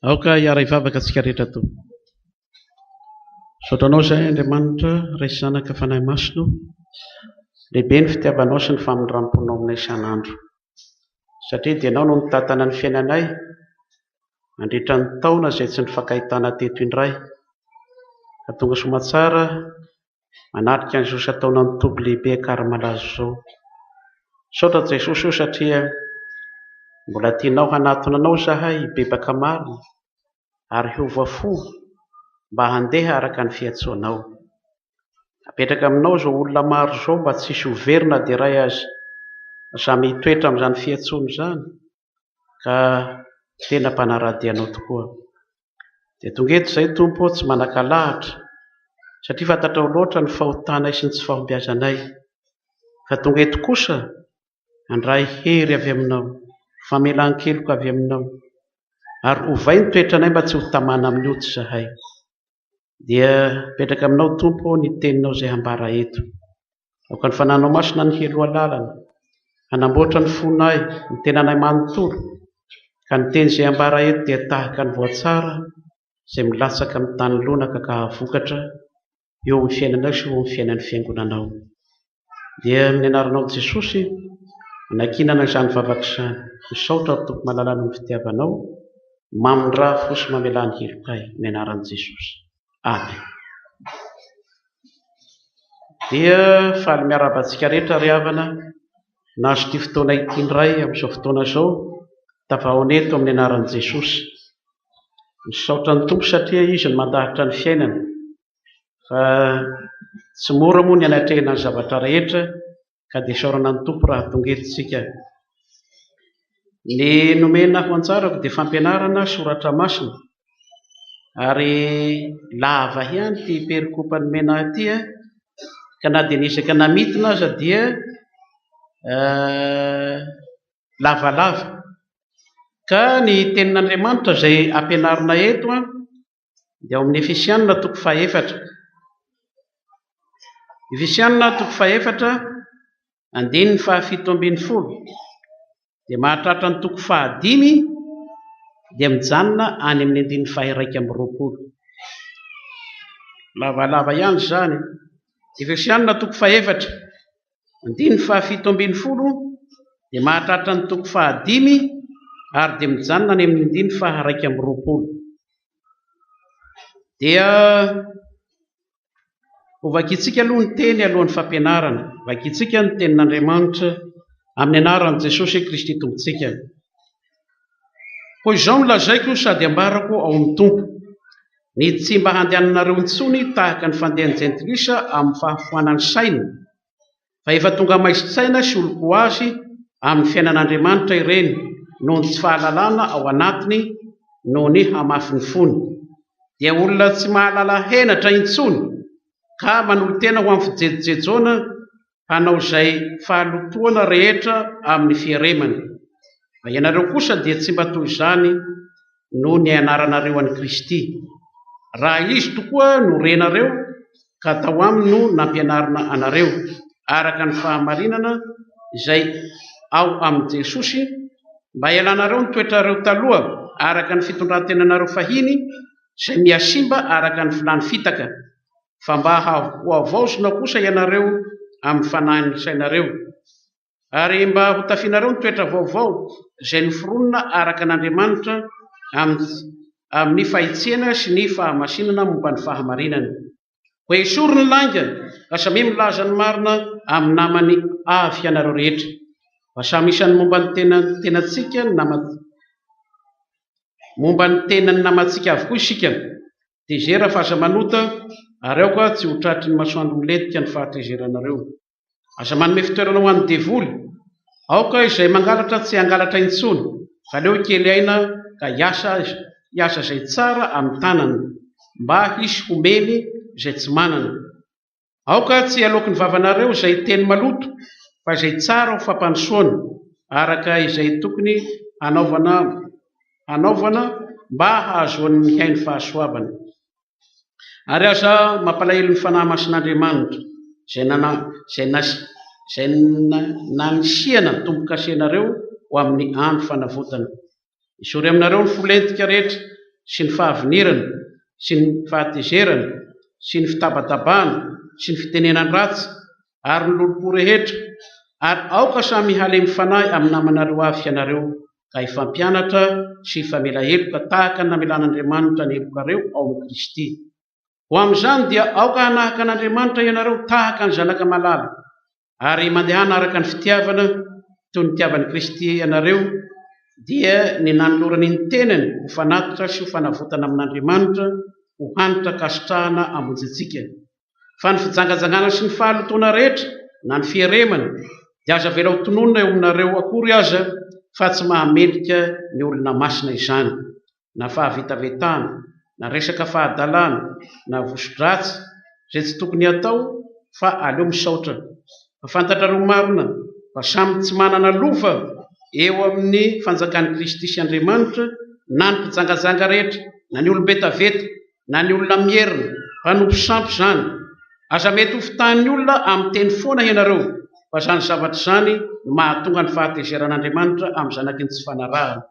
Aoka hiara-hivavaka antsika rehetra Tompo. Misaotra Anao izahay Andriamanitra, Ray sy Zanaka Fanahy Masina o. Lehibe ny fitiavanao sy ny famindram-ponao aminay isan'andro. Satria dia Ianao no nitantana ny fiainanay nandritra ny taona izay tsy nifankahitana teto indray. Ka tonga soamantsara manatrika an'izao isan-taonan'ny Toby lehibe Ankaramalaza izao. Misaotra Jesosy o satria mbola tianao hanatona Anao izahay hibebaka marina ary hiova fo mba handeha araka ny fiantsoanao. Apetraka aminao izao olona maro izao mba tsy hisy ho very na dia iray aza, fa samy hitoetra amin'izany fiantsoana izany ka tena mpanara-dia Anao tokoa. Dia tonga eto izahay Tompo ô, tsy manan-kalahatra satria fantatrao loatra ny fahotanay sy ny tsy fahombiazanay, fa tonga eto kosa handray hery avy Aminao, famelan-keloka avy Aminao, ary ovay ny toetranay mba tsy ho tamana amin'ny ota izahay. Dia apetraka Aminao Tompo ô ny Teninao izay hambara eto. Aoka ny Fanahinao Masina ny heloha lalana, hanamboatra ny fonay, ny tenanay manontolo, ka ny teny izay hambara eto dia tahaka ny voatsara izay milatsaka amin'ny tany lonaka ka hahavokatra eo amin'ny fiainanao sy eo amin'ny fiainan'ny Fiangonanao. Dia amin'ny anaranao Jesosy, anankinana izany vavaka izany. Misaotra ry Tompo malala noho ny fitiavanao, mamindrà fo sy mamelà ny helokay, amin'ny anaran'i Jesosy. Amen. Dia faly miarahaba antsika rehetra ry havana, nahazo ity fotoana ity indray amin'izao fotoana izao, tavahaona eto amin'ny anaran'i Jesosy. Misaotra ny Tompo satria Izy no mandahatra ny fiainana, fa tsy mora moa ny hanatrehana ny zavatra rehetra ka dia isaorana ny Tompo raha tonga eto isika. Ny nomena ho anjarako dia fampianarana soratra masina ary lava ihany ity perikopa nomena ahy ity ka na dia niezaka namintina aza dia lavalava. Ka ny tenin'Andriamanitra izay ampianarina eto dia ao amin'ny Efesianina toko fahefatra. Efesianina toko fahefatra, andininy fahafito ambin'ny folo, dia mahatratra ny toko fahadimy, dia mijanona any amin'ny andininy faha-iraika amby roapolo. Lavalava ihany izany. Efesianina toko fahefatra, Andininy fahafito ambin'ny folo dia mahatratra ny toko fahadimy ary dia mijanona any amin'ny andininy faha-iraika amby roapolo. Dia hovakintsika aloha ny teny alohan'ny fampianarana. Vakintsika ny tenin'Andriamanitra amin'ny anaran'i Jesosy Kristy Tompontsika. Koa izao no lazaiko sady ambarako ao amin'ny Tompo, ny tsy mba handehananareo intsony tahaka ny fandehan'ny jentilisa amin'ny fahafoanan'ny saina, fa efa tonga maizin-tsaina sy olon-ko azy amin'ny fiainan'Andriamanitra ireny noho ny tsy fahalalana ao anatiny noho ny hamafin'ny fony. Dia olona tsy mahalala henatra intsony ka manolo-tena ho amin'ny fijejojejoana hanao izay fahalotoana rehetra amin'ny fieremana. Fa ianareo kosa dia tsy mba toy izany no nianaranareo an'i Kristy. Raha Izy tokoa no renareo ka tao aminy no nampianarina anareo, araka ny fahamarinana izay ao amin'i Jesosy, mba hialanareo ny toetrareo taloha araka ny fitondran-tenanareo fahiny izay mihasimba araka ny filàn'ny fitaka, fa mba hohavaozina kosa ianareo amin'ny fanahin'ny sainareo, ary mba hotafianareo ny toetra vaovao izay noforonina araka an'Andriamanitra amin'ny fahitsiana sy ny fahamasinana momba ny fahamarinana. Koa esory ny lainga, ka samia milaza ny marina amin'ny namany avy ianareo rehetra, fa samy isan'ny momba ny tenantsika ny momba ny tenan'ny namantsika avokoa isika. Tezera fa aza manota, ary aoka tsy ho tratry ny masoandro milentika ny fahatezeranareo. Aza manome fitoerana ho an'ny devoly. Aoka izay mangalatra tsy hangalatra intsony, fa aleo hikely aina ka hiasa hiasa izay tsara amin'ny tanany, mba hisy homeny izay tsy manana. Aoka tsy haloaky ny vavanareo izay teny maloto, fa izay tsara ho fampandrosoana, araka izay tokony hanaovana hanaovana mba hahazoan'ny mihaino fahasoavana. Ary aza mampalahelo ny Fanahy Masin'Andriamanitra, izay nana izay nas izay nanisiana tombo-kasenareo ho amin'ny andro fanavotana. Esory aminareo ny fo lentika rehetra, sy ny fahavinirana, sy ny fahatezerana, sy ny fitabatabana, sy ny fitenenan-dratsy, ary ny lolompo rehetra, ary aoka samy halemy fanahy amin'ny namanareo avy hianareo, ka hifampianatra sy hifamela heloka tahaka ny namelan'Andriamanitra ny helokareo ao amin'i Kristy. Ho amin'izany dia aoka hanahaka an'Andriamanitra ianareo tahaka ny zanaka malala, ary mandehana araka ny fitiavana toy ny nitiavan'i Kristy anareo, dia ny nanolorany ny tenany ho fanatitra sy ho fanavotana amin'Andriamanitra, ho hanitra ankasitrahana hamonjy antsika. Fa ny fijangajangana sy ny fahalotoana rehetra, na ny fieremana, dia aza avela ho tononina eo aminareo akory aza, fa tsy mahamendrika ny olona masina izany, na fahavetavetana, na resaka fahadalana, na voso-dratsy, izay tsy tokony hatao, fa aleo misaotra. Fa fantatrareo marina fa samy tsy manana lova eo amin'ny fanjakan'i Kristy sy Andriamanitra, na ny mpijangajanga rehetra, na ny olom-betaveta, na ny olona mierina, mpanompo sampy izany. Aza mety ho fitahan'ny olona amin'ny teny foana ianareo, fa izany zavatra izany no mahatonga ny fahatezeran'Andriamanitra amin'ny zanaky ny tsy fanarahana.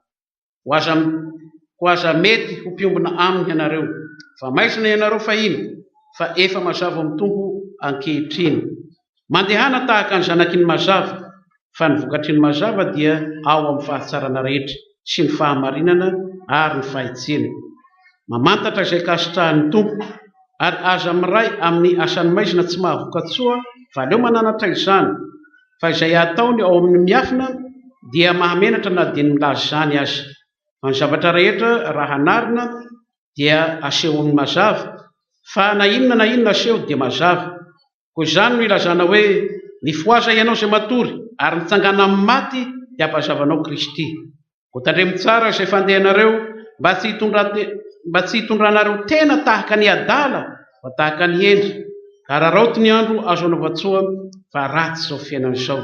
Koa aza, koa aza mety ho mpiombona aminy ianareo. Fa maizina ianareo fahiny, fa efa mazava amin'ny Tompo ankehitriny. Mandehana tahaka ny zanaky ny mazava, fa ny vokatry ny mazava dia ao amin'ny fahatsarana rehetra sy ny fahamarinana ary ny fahitsiana. Mamantatra izay ankasitrahan'ny Tompo, ary aza miray amin'ny asan'ny maizina tsy mahavoka-tsoa fa aleo mananatra izany, fa izay ataony ao amin'ny miafina dia mahamenatra na dia ny milaza izany aza. Fa ny zavatra rehetra raha hanarina dia aseho amin'ny mazava, fa na inona na inona aseho dia mazava. Koa izany no ilazana hoe, Mifohaza ianao izay matory, ary mitsangàna amin'ny maty, dia hampazava anao Kristy. Koa tandremo tsara izay fandehanareo, mba tsy mba tsy hitondranareo tena tahaka ny adala, fa tahaka ny hendry, ka araraoty ny andro azo anaovan-tsoa, fa ratsy izao fiainana izao.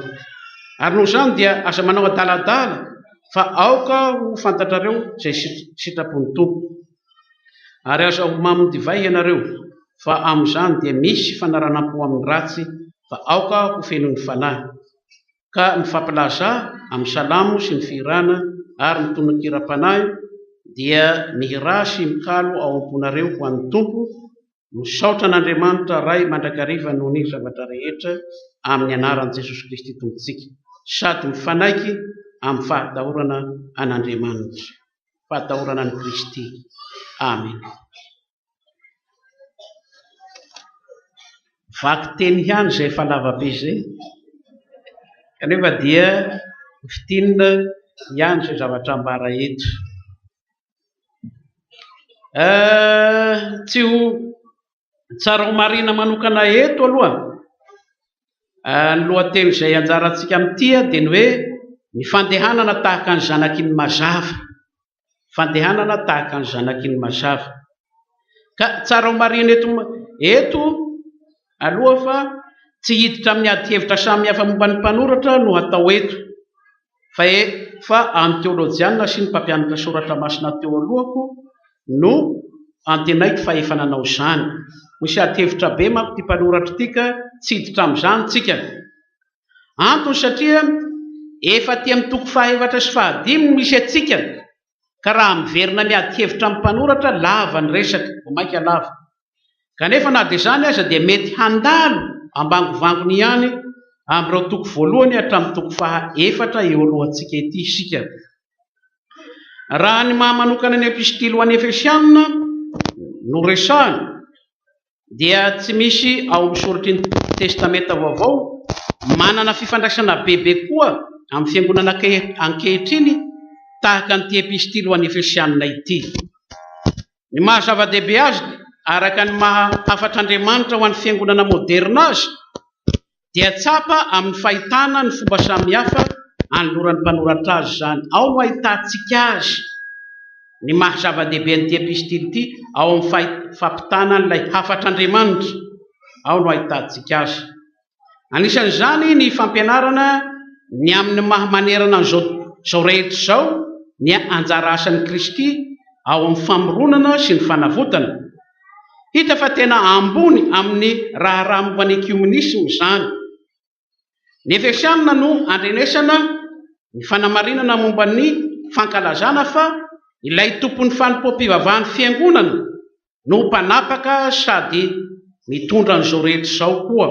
Ary noho izany dia aza manao adaladala, fa aoka ho fantatrareo izay sitrapon'ny Tompo. Ary aza ho mamon'ny divay ianareo, fa amin'izany dia misy fanaranam-po amin'ny ratsy, fa aoka ho fenon'ny Fanahy. Ka mifampilazà amin'ny salamo sy ny fihirana ary ny tononkiram-panahy, dia mihirà sy mikalo ao am-ponareo ho an'ny Tompo, misaotra an'Andriamanitra Ray mandrakariva noho ny zavatra rehetra amin'ny anaran'i Jesosy Kristy Tompontsika, sady mifanaiky amin'ny fahatahorana an'Andriamanitra. Fahatahorana an'i Kristy. Amena. Vakiteny ihany izay efa lava be izay, kanefa dia fintinina ihany izay zavatra ambara eto. Tsy ho tsara ho marihina manokana eto aloha ny lohateny izay anjarantsika amin'ity dia ny hoe ny fandehanana tahaka ny zanaky ny mazava. Fandehanana tahaka ny zanaky ny mazava. Ka tsara ho marihina eto eto aloha fa tsy hiditra amin'ny adihevitra samihafa momba ny mpanoratra no hatao eto. Fa e fa any teolojiana sy ny mpampianatra soratra masina teo alohako no antenaiko fa efa nanao izany. Misy adihevitra be manko ity mpanoratra ity ka tsy hiditra amin'izany tsika. Antony satria efa aty amin'ny toko fahaefatra sy fahadimy no misy antsika ka raha miverina miady hevitra amin'ny mpanoratra lava ny resaka, vao mainka lava. Kanefa na dia izany aza dia mety handalo ambangovangony ihany amin'ireo toko voalohany hatramin'ny toko faha efatra eo alohantsika ity isika. Raha ny maha manokana ny epistily ho an'ny Efesiana no resahina dia tsy misy ao amin'ny soratry ny Testamenta Vaovao manana fifandraisana bebe koa amin'ny fiangonana ankehitriny tahaka an'ity epistily ho an'ny Efesiana ity. Ny maha zava-dehibe azy araka ny maha hafatr'Andriamanitra ho an'ny fiangonana moderina azy dia tsapa amin'ny fahitana ny fomba samihafa anoloran'ny mpanoratra azy izany. Ao no ahitantsika azy, ny maha zava-dehibe an'ity epistily ity ao amin'ny fampitana an'ilay hafatr'Andriamanitra. Ao no ahitantsika azy. Anisan'izany ny fampianarana ny amin'ny maha manerana an'izao izao rehetra izao ny anjara asan'i Kristy ao amin'ny famoronana sy ny fanavotana. Hita fa tena ambony amin'ny raharaha momba ny ekiomenisma izany. Ny Efesianina no andrenesana ny fanamarinana momba ny fankalazana fa. Ilay Tompon'ny fanompoam-pivavahan'ny Fiangonana no mpanapaka sady mitondra an'izao rehetra izao koa.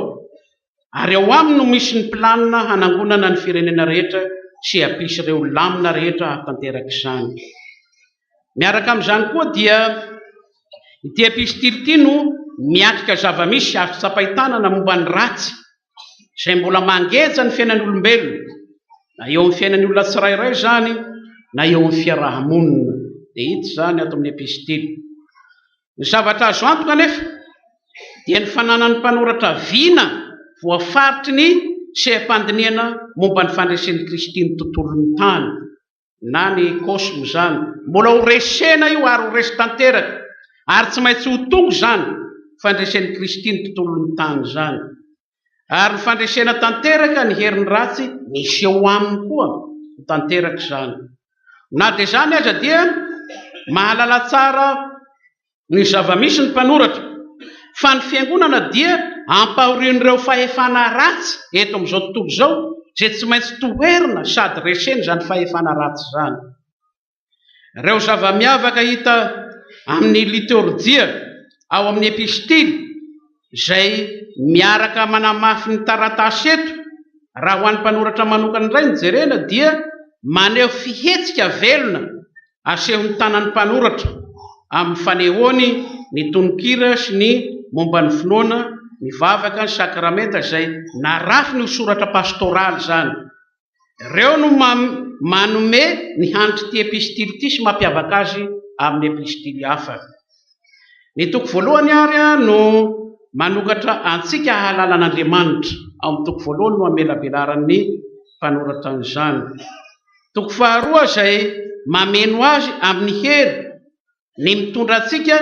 Ary ao aminy no misy ny planina hanangonana ny firenena rehetra sy hampisy ireo lamina rehetra hahatanteraka izany. Miaraka amin'izany koa dia ity epistily ity no miatrika zava-misy azo tsapain-tanana momba ny ratsy izay mbola mangeja ny fiainan'olombelona, na eo amin'ny fiainan'ny olona tsirairay izany na eo amin'ny fiaraha-monina. Dia hita izany ato amin'ny epistily. Ny zavatra azo antoka anefa dia ny fananan'ny mpanoratra vina voafaritry ny seha-pandinihana momba ny fandresen'i Kristy ny tontolon'ny tany, na ny kosmo izany. Mbola ho resena io ary ho resy tanteraka, ary tsy maintsy ho tonga izany fandresen'i Kristy ny tontolon'ny tany izany. Ary ny fandresena tanteraka ny herin'ny ratsy miseho aminy koa ho tanteraka izany. Na dia izany aza dia mahalala tsara ny zava-misy ny mpanoratra fa ny fiangonana dia ampahorian'ireo fahefana ratsy eto amin'izao tontolo izao izay tsy maintsy toherina sady resena izany fahefana ratsy izany. Ireo zava-miavaka hita amin'ny litorjia ao amin'ny epistily izay miaraka manamafy ny taratasy eto, raha ho an'ny mpanoratra manokana indray no jerena dia maneho fihetsika velona asehon'ny tanan'ny mpanoratra amin'ny fanehoany ny tononkira sy ny momba ny finoana, ny vavaka, ny sakramenta izay narafiny ho soratra pastoraly izany. Ireo no manome ny hanitr'ity epistily ity sy mampiavaka azy amin'ny epistily hafa. Ny toko voalohany ary no manokatra antsika hahalala an'Andriamanitra. Ao amin'ny toko voalohany no amelabelaran'ny mpanoratra an'izany. Toko faharoa izay mameno azy amin'ny hery ny mitondra antsika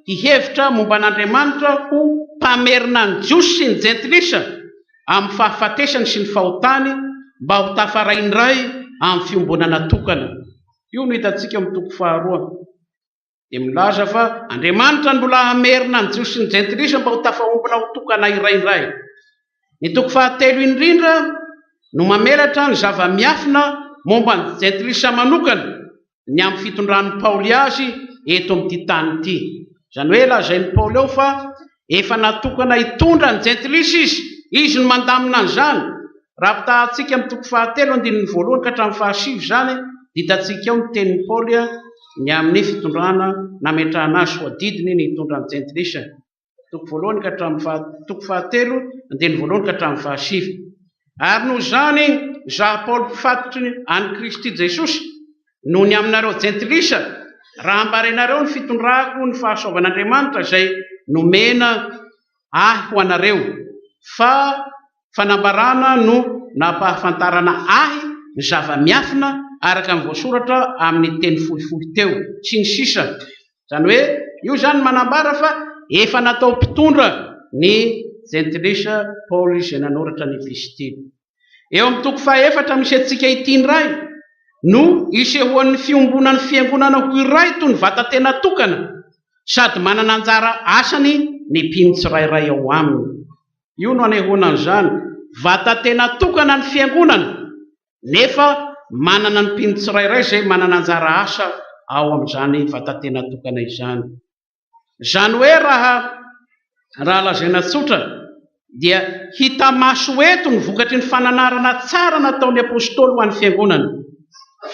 hihevitra momba an'Andriamanitra ho mpamerina ny Jiosy sy ny Jentilisa amin'ny fahafatesany sy ny fahotany mba ho tafaray indray amin'ny fiombonana tokana. Io no hitantsika ao amin'ny toko faharoa. Dia milaza fa Andriamanitra no mbola hamerina ny Jiosy sy ny Jentilisa mba ho tafaombona ho tokana iray indray. Ny toko fahatelo indrindra no mamelatra ny zava-miafina momba ny Jentilisa manokana ny amin'ny fitondran'i Paoly azy eto amin'ity tany ity. Izany hoe lazain'i Paoly ao fa efa natokana hitondra ny Jentilisa izy. Izy no mandamina an'izany. Raha ampitahantsika amin'ny toko fahatelo andininy voalohany ka hatramin'ny fahasivy izany dia hitantsika ao ny tenin'i Paoly ny amin'ny fitondrana nametrahana azy ho adidiny ny hitondra ny Jentilisa. Toko voalohany ka hatramin'ny faha, toko fahatelo, andininy voalohany ka hatramin'ny fahasivy. Ary noho izany, izaho Paoly mpifatotry an'i Kristy Jesosy, noho ny aminareo Jentilisa, raha ambarenareo ny fitondrako ny fahasoavan'Andriamanitra izay nomena ahy ho anareo, fa fanambarana no nampahafantarana ahy ny zava-miafina araka ny voasoratra amin'ny teny fohifohy teo, sy ny sisa Izany hoe, io izany manambara fa efa natao mpitondra ny Jentilisa Paoly izay nanoratra ny epistily. Eo amin'ny toko fahaefatra misy antsika ity indray no isehoan'ny fiombonan'ny fiangonana ho iray toy ny vatan-tena tokana sady manana anjara asany ny mpino tsirairay ao aminy. Io no anehoana an'izany. Vatan-tena tokana ny fiangonana nefa manana ny mpino tsirairay izay manana anjara asa ao amin'izany vatan-tena tokana izany. Izany hoe raha raha lazaina tsotra dia hita maso eto ny vokatry ny fananarana tsara nataon'ny apostoly ho an'ny fiangonana.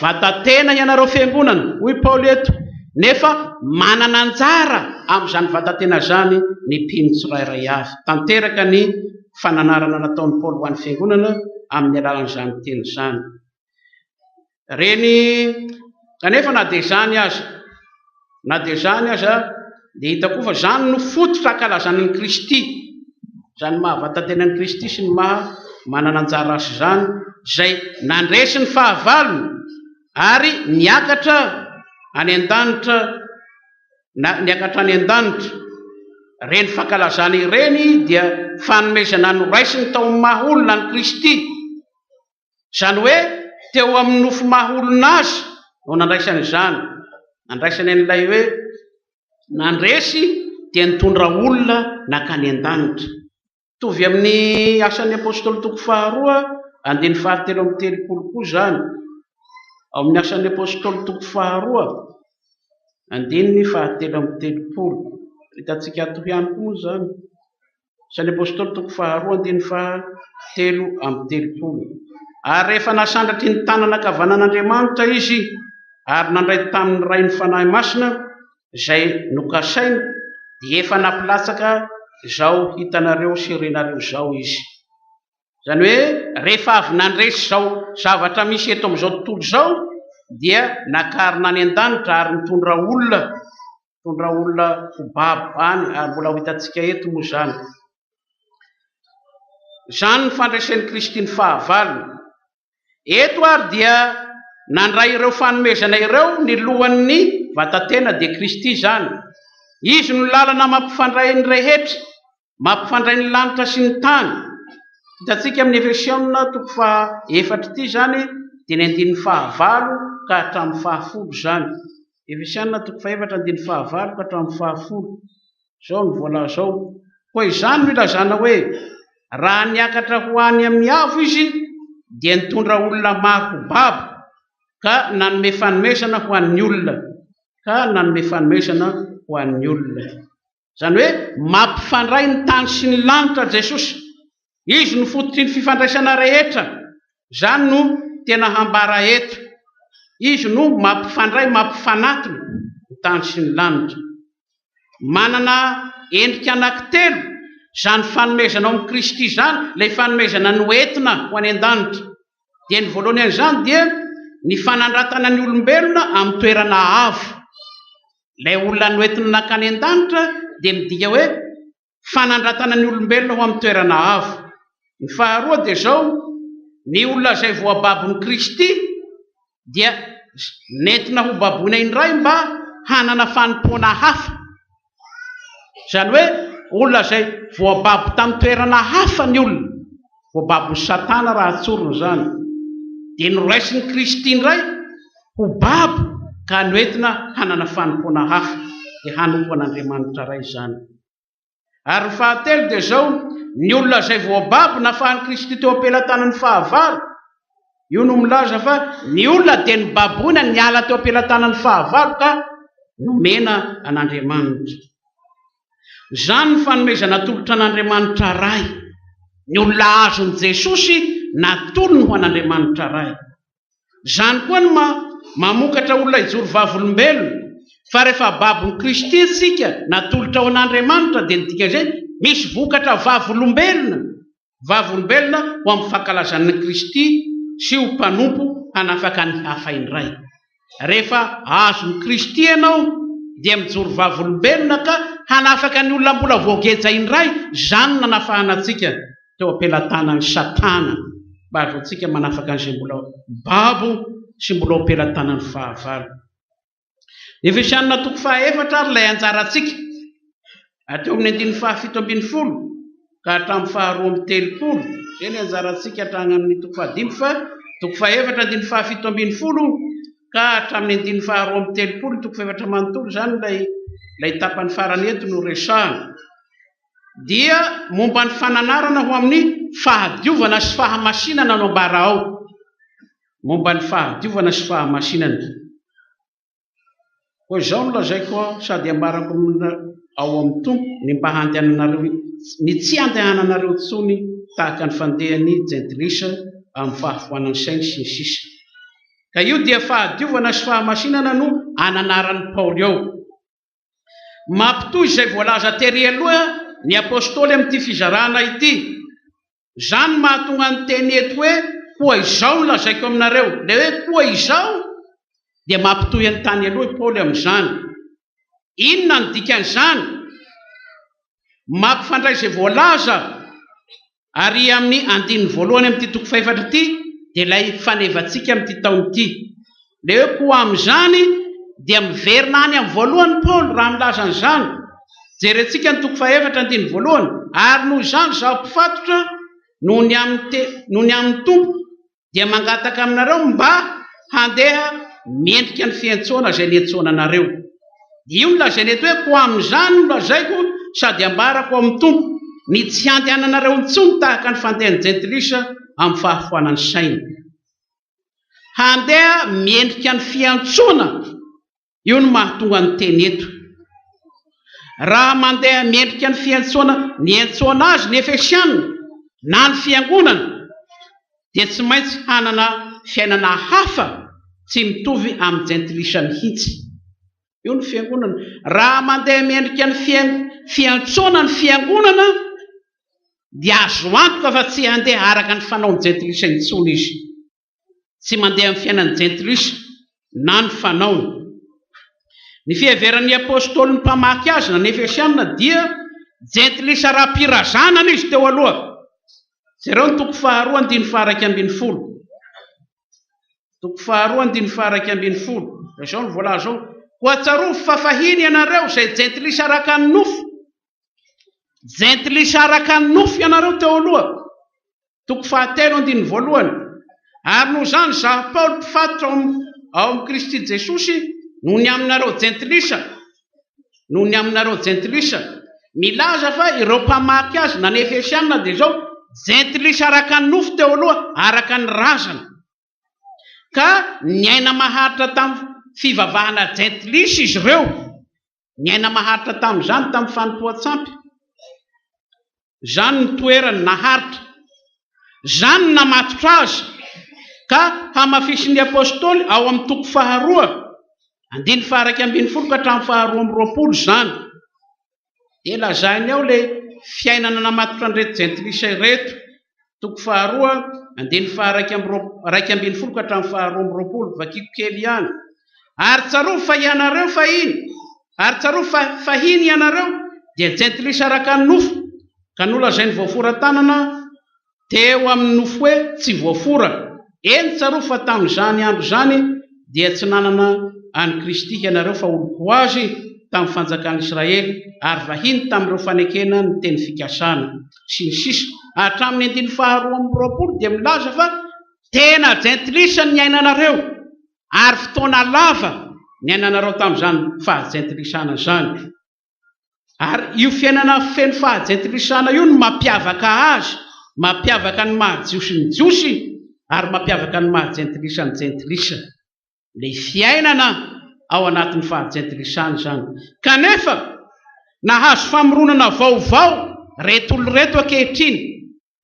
Vatan-tena ianareo fiangonana, hoy Paoly eto, nefa manana anjara amin'izany vatan-tena izany ny mpino tsirairay avy. Tanteraka ny fananarana nataon'i Paoly ho an'ny fiangonana amin'ny alalan'izany teny izany. Reny, kanefa na dia izany aza, na dia izany aza, dia hita koa fa izany no fototra ankalazana an'i Kristy, izany maha vatan-tena an'i Kristy sy ny maha manana anjara asa izany, izay nandresy ny fahavalony ary niakatra any an-danitra, na niakatra any an-danitra. Ireny fankalazana ireny dia fanomezana noraisiny tao amin'ny maha olona an'i Kristy. Izany hoe teo amin'ny nofo maha olona azy no nandraisany izany. Nandraisany an'ilay hoe nandresy dia nitondra olona nankany an-danitra. Mitovy amin'ny Asan'ny Apostoly toko faharoa andininy fahatelo amby telopolo koa izany. Ao amin'ny Asan'ny Apostoly toko faharoa. Andininy fahatelo amby telopolo. Hitantsika ato ihany koa moa izany. Asan'ny Apostoly toko faharoa andininy fahatelo amby telopolo. Ary rehefa nasandratry ny tanana ankavanan'Andriamanitra izy ary nandray tamin'ny Ray ny Fanahy Masina izay nokasainy, dia efa nampilatsaka izao hitanareo sy renareo izao izy. Izany hoe rehefa avy nandresy izao zavatra misy eto amin'izao tontolo izao dia nakarina any an-danitra ary nitondra olona, nitondra olona ho babo any ary mbola ho hitantsika eto moa izany. Izany ny fandresen'i Kristy ny fahavalony. Eto ary dia nandray ireo fanomezana ireo ny lohan'ny vatatena dia Kristy izany. Izy no lalana mampifandray ny rehetra. Mampifandray ny lanitra sy ny tany. Hitantsika amin'ny Efesiana toko faha efatra ity izany dia ny andininy fahavalo ka hatramin'ny fahafolo izany. Efesiana toko fahefatra andininy fahavalo ka hatramin'ny fahafolo. Izao no voalaza ao. Koa izany no ilazana hoe raha niakatra ho any amin'ny avo izy dia nitondra olona maro ho babo ka nanome fanomezana ho an'ny olona. Ka nanome fanomezana ho an'ny olona. Izany hoe mampifandray ny tany sy ny lanitra Jesosy. Izy no fototry ny fifandraisana rehetra. Izany no tena hambara eto. Izy no mampifandray, mampifanatona ny tany sy ny lanitra. Manana endrika anankitelo izany fanomezana ao amin'i Kristy izany, ilay fanomezana noentina ho any an-danitra. Dia ny voalohany an'izany dia ny fanandratana ny olombelona amin'ny toerana avo. Ilay olona noentina nankany an-danitra dia midika hoe fanandratana ny olombelona ho amin'ny toerana avo. Ny faharoa dia izao, ny olona izay voababon'i Kristy dia nentina ho baboina indray mba hanana fanompoana hafa. Izany hoe olona izay voababo tamin'ny toerana hafa ny olona, voababon'i Satana raha tsorina izany, dia noraisin'i Kristy indray ho babo ka noentina hanana fanompoana hafa, dia hanompo an'Andriamanitra Ray izany. Ary ny fahatelo dia izao, ny olona izay voababo nafahan'i Kristy teo am-pelatanan'ny fahavalo, io no milaza fa ny olona dia nobaboina niala teo am-pelatanan'ny fahavalo ka nomena an'Andriamanitra. Izany ny fanomezana atolotra an'Andriamanitra Ray. Ny olona azon'i Jesosy natolony ho an'Andriamanitra Ray. Izany koa no mamokatra olona hijoro vavolombelona, fa rehefa babon'i Kristy isika, natolotra ho an'Andriamanitra, dia ny dikan'izay, misy vokatra vavolombelona, vavolombelona ho amin'ny fankalazana an'i Kristy sy ho mpanompo hanafaka ny hafa indray. Rehefa azon'i Kristy ianao, dia mijoro vavolombelona ka hanafaka ny olona mbola voageja indray, izany no nanafahana antsika. teo am-pelatanan'i Satana mba hahazoantsika manafaka an'izay mbola babo sy mbola ao am-pelatanan'ny fahavalo. Efesianina toko fahaefatra ary ilay anjarantsika, hatreo amin'ny andininy fahafito ambin'ny folo ka hatramin'ny faharoa amby telopolo. Izay ny anjarantsika hatrany amin'ny toko fahadimy fa toko fahaefatra andininy fahafito ambin'ny folo ka hatramin'ny andininy faharoa amby telopolo, toko fahefatra manontolo izany ilay ilay tapany farany eto no resahana. dia momba ny fananarana ho amin'ny fahadiovana sy fahamasinana no ambara ao. Momba ny fahadiovana sy fahamasinana. Koa izao no lazaiko sady ambarako ao amin'ny Tompo, ny mba handehananareo, ny tsy handehananareo intsony tahaka ny fandehan'ny jentilisa amin'ny fahafoanan'ny sainy sy ny sisa. Ka io dia fahadiovana sy fahamasinana no ananaran'i Paoly ao. Mampitohy izay voalaza tery aloha ny Apostoly amin'ity fizarana ity. Izany no mahatonga ny teny eto hoe koa izao no lazaiko aminareo. Ilay hoe koa izao dia mampitohy ny tany aloha i Paoly amin'izany. Inona no dikan'izany? Mampifandray izay voalaza ary amin'ny andininy voalohany amin'ity toko fahefatra ity dia ilay fanevantsika amin'ity taona ity. Ilay hoe koa amin'izany dia miverina any amin'ny voalohany Paoly raha milaza an'izany. Jerentsika ny toko fahefatra andininy voalohany, ary noho izany izaho mpifatotra noho ny amin'ny te, noho ny amin'ny Tompo dia mangataka aminareo mba handeha mendrika ny fiantsoana izay niantsoana anareo. Io no lazaina eto hoe, koa amin'izany no lazaiko sady ambarako ao amin'ny Tompo, ny tsy handehananareo intsony tahaka ny fandehan'ny jentilisa amin'ny fahafoanan'ny saina. Handeha mendrika ny fiantsoana. Io no mahatonga ny teny eto. Raha mandeha miendrika ny fiantsoana niantsoana azy ny Efesiana na ny fiangonana dia tsy maintsy hanana fiainana hafa tsy mitovy amin'ny jentilisa mihitsy. Io ny fiangonana. Raha mandeha miendrika ny fiantsoana ny fiangonana dia azo antoka fa tsy handeha araka ny fanaon'ny jentilisa intsony izy. Tsy mandeha amin'ny fiainan'ny jentilisa na ny fanaony. Ny fiheveran'ny apostoly ny mpamaky azy na ny Efesiana dia jentilisa ara-pirazanana izy teo aloha. Jereo ny toko faharoa andininy faha-11. Toko faharoa andininy faha-11. Izao no voalaza ao, Koa tsarovy fa fahiny ianareo izay jentilisa araka ny nofo. Jentilisa araka ny nofo ianareo teo aloha. Toko fahatelo andininy voalohany. Ary noho izany izaho Paoly mpifatotra ao amin'ny ao amin'i Kristy Jesosy noho ny aminareo jentilisa, noho ny aminareo jentilisa. Milaza fa ireo mpamaky azy na ny Efesiana dia izao, jentilisa araka ny nofo teo aloha, araka ny razana. Ka niaina maharitra tamin'ny fivavahana jentilisa izy ireo. Niaina maharitra tamin'izany tamin'ny fanompoan-tsampy. Izany ny toerany naharitra. Izany no namatotra azy ka hamafisin'ny Apostoly ao amin'ny toko faharoa, andininy faha-11 ka hatramin'ny faha-22 izany. Dia lazainy ao ilay fiainana namatotra an'ireto jentilisa ireto, toko faharoa, andininy faha-11 ka hatramin'ny faha-22, vakiko kely ihany. Ary tsarovy fa ianareo fahiny, ary tsarovy fa fahiny ianareo dia jentilisa araka ny nofo, ka nolazainy voafora tanana teo amin'ny nofo hoe tsy voafora. Eny, tsarovy fa tamin'izany andro izany dia tsy nanana an'i Kristy ianareo fa olon-ko azy tamin'ny fanjakan'Israely ary vahiny tamin'ireo fanekena ny teny fikasana. Sy ny sisa Hatramin'ny andininy faharoa amby roapolo dia milaza fa tena jentilisa ny niainanareo. Ary fotoana lava niainanareo tamin'izany fahajentilisana izany. Ary io fiainana feno fahajentilisana io no mampiavaka azy, mampiavaka ny maha Jiosy ny Jiosy, ary mampiavaka ny maha jentilisa ny jentilisa. Ilay fiainana ao anatin'ny fahajentilisana izany. Kanefa, nahazo famoronana vaovao ireto olona ireto ankehitriny.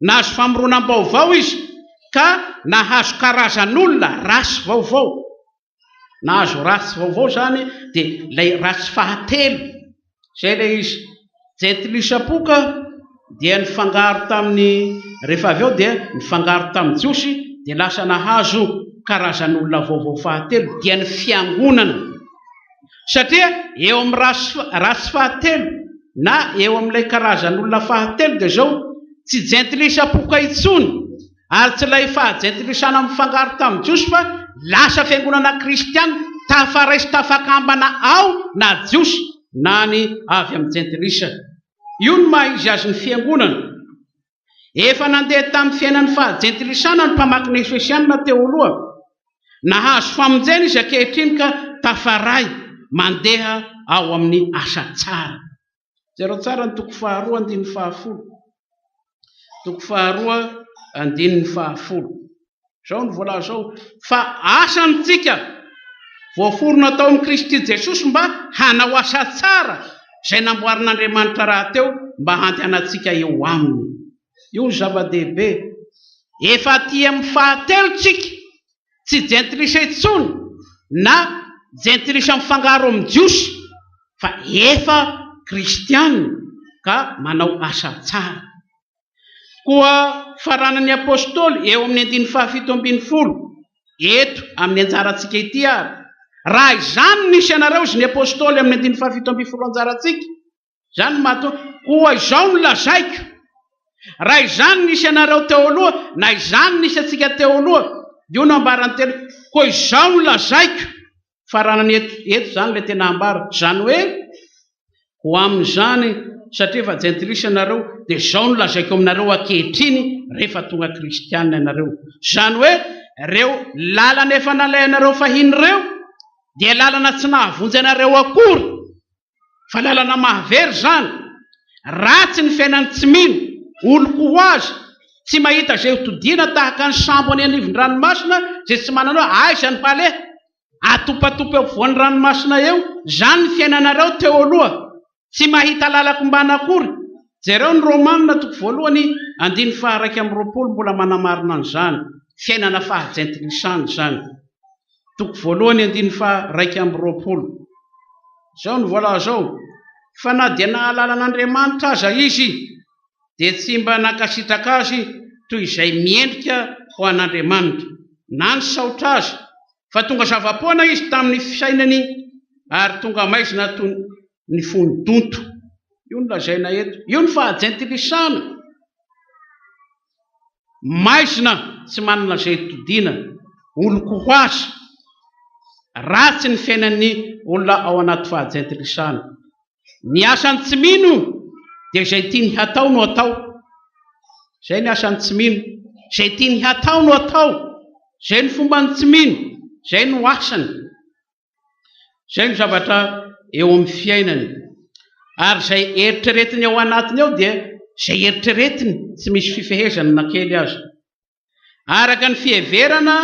Nahazo famoronam-baovao izy ka nahazo karazan'olona, race vaovao. Nahazo race vaovao izany dia ilay race fahatelo. Izay ilay izy. Jentilisa poka dia nifangaro tamin'ny, rehefa avy eo dia nifangaro tamin'ny Jiosy dia lasa nahazo karazan'olona vaovao fahatelo dia ny fiangonana. Satria eo amin'ny race race fahatelo na eo amin'ilay karazan'olona fahatelo dia izao, tsy jentilisa poka intsony ary tsy ilay fahajentilisana mifangaro tamin'ny Jiosy fa lasa fiangonana kristiana tafaray sy tafakambana ao na Jiosy na ny avy amin'ny jentilisa. Io no maha izy azy ny fiangonana. Efa nandeha tamin'ny fiainan'ny fahajentilisana ny mpamaky ny Efesiana teo aloha. Nahazo famonjena izy ankehitriny ka tafaray mandeha ao amin'ny asa tsara. Jereo tsara ny toko faharoa andininy fahafolo. Toko faharoa andininy fahafolo. Izao no voalaza ao, fa asa amintsika, voaforona tao amin'i Kristy Jesosy mba hanao asa tsara izay namboarin'Andriamanitra rahateo mba handehanantsika eo aminy. Io no zava-dehibe. Efa aty amin'ny fahatelo tsika, tsy jentilisa intsony na jentilisa mifangaro amin'ny Jiosy fa efa kristiana ka manao asa tsara. Koa faranan'ny Apostoly eo amin'ny andininy fahafito ambin'ny folo, eto amin'ny anjarantsika ity ary, raha izany no nisy anareo, hozy ny Apostoly amin'ny andininy fahafito ambin'ny folo anjarantsika, izany no mahatonga, koa izao no lazaiko, raha izany nisy anareo teo aloha, na izany nisy antsika teo aloha, io no ambaran'ny teny, koa izao no lazaiko, Faranany eto, eto izany ilay tena ambara. Izany hoe, ho amin'izany, satria efa jentilisa ianareo, dia izao no lazaiko aminareo ankehitriny, rehefa tonga kristiana ianareo. Izany hoe, ireo lalana efa nalehanareo fahiny ireo, dia lalana tsy nahavonjy anareo akory, fa lalana mahavery izany. Ratsy ny fiainan'ny tsy mino, olon-ko ho azy, tsy mahita izay ho todiana tahaka ny sambo any anivon-dranomasina izay tsy manana hoe aiza no haleha. Atopatopy eo afovoan'ny ranomasina eo izany ny fiainanareo teo aloha. Tsy mahita lalan-kombana akory. Jereo ny Romana toko voalohany andininy faha-21 mbola manamarina an'izany. Fiainana faha-jentilisana izany. Toko voalohany andininy faha-21. Izao no voalaza ao, Fa na dia nahalala an'Andriamanitra aza izy, dia tsy mba nankasitraka azy toy izay miendrika ho an'Andriamanitra, na nisaotra azy, fa tonga zava-poana izy tamin'ny fisainany ary tonga maizina toy ny fony donto. Io no lazaina eto. Io ny fahajentilisana. Maizina tsy manana izay hitodiana, olon-ko ho azy. Ratsy ny fiainan'ny olona ao anaty fahajentilisana. Ny asan'ny tsy mino dia izay tiany hatao no atao. Izay ny asan'ny tsy mino. Izay tiany hatao no atao. Izay ny fomban'ny tsy mino. Izay no asany. Izay no zavatra eo amin'ny fiainany. Ary izay eritreretiny ao anatiny ao dia izay eritreretiny, tsy misy fifehezana na kely aza. Araka ny fiheverana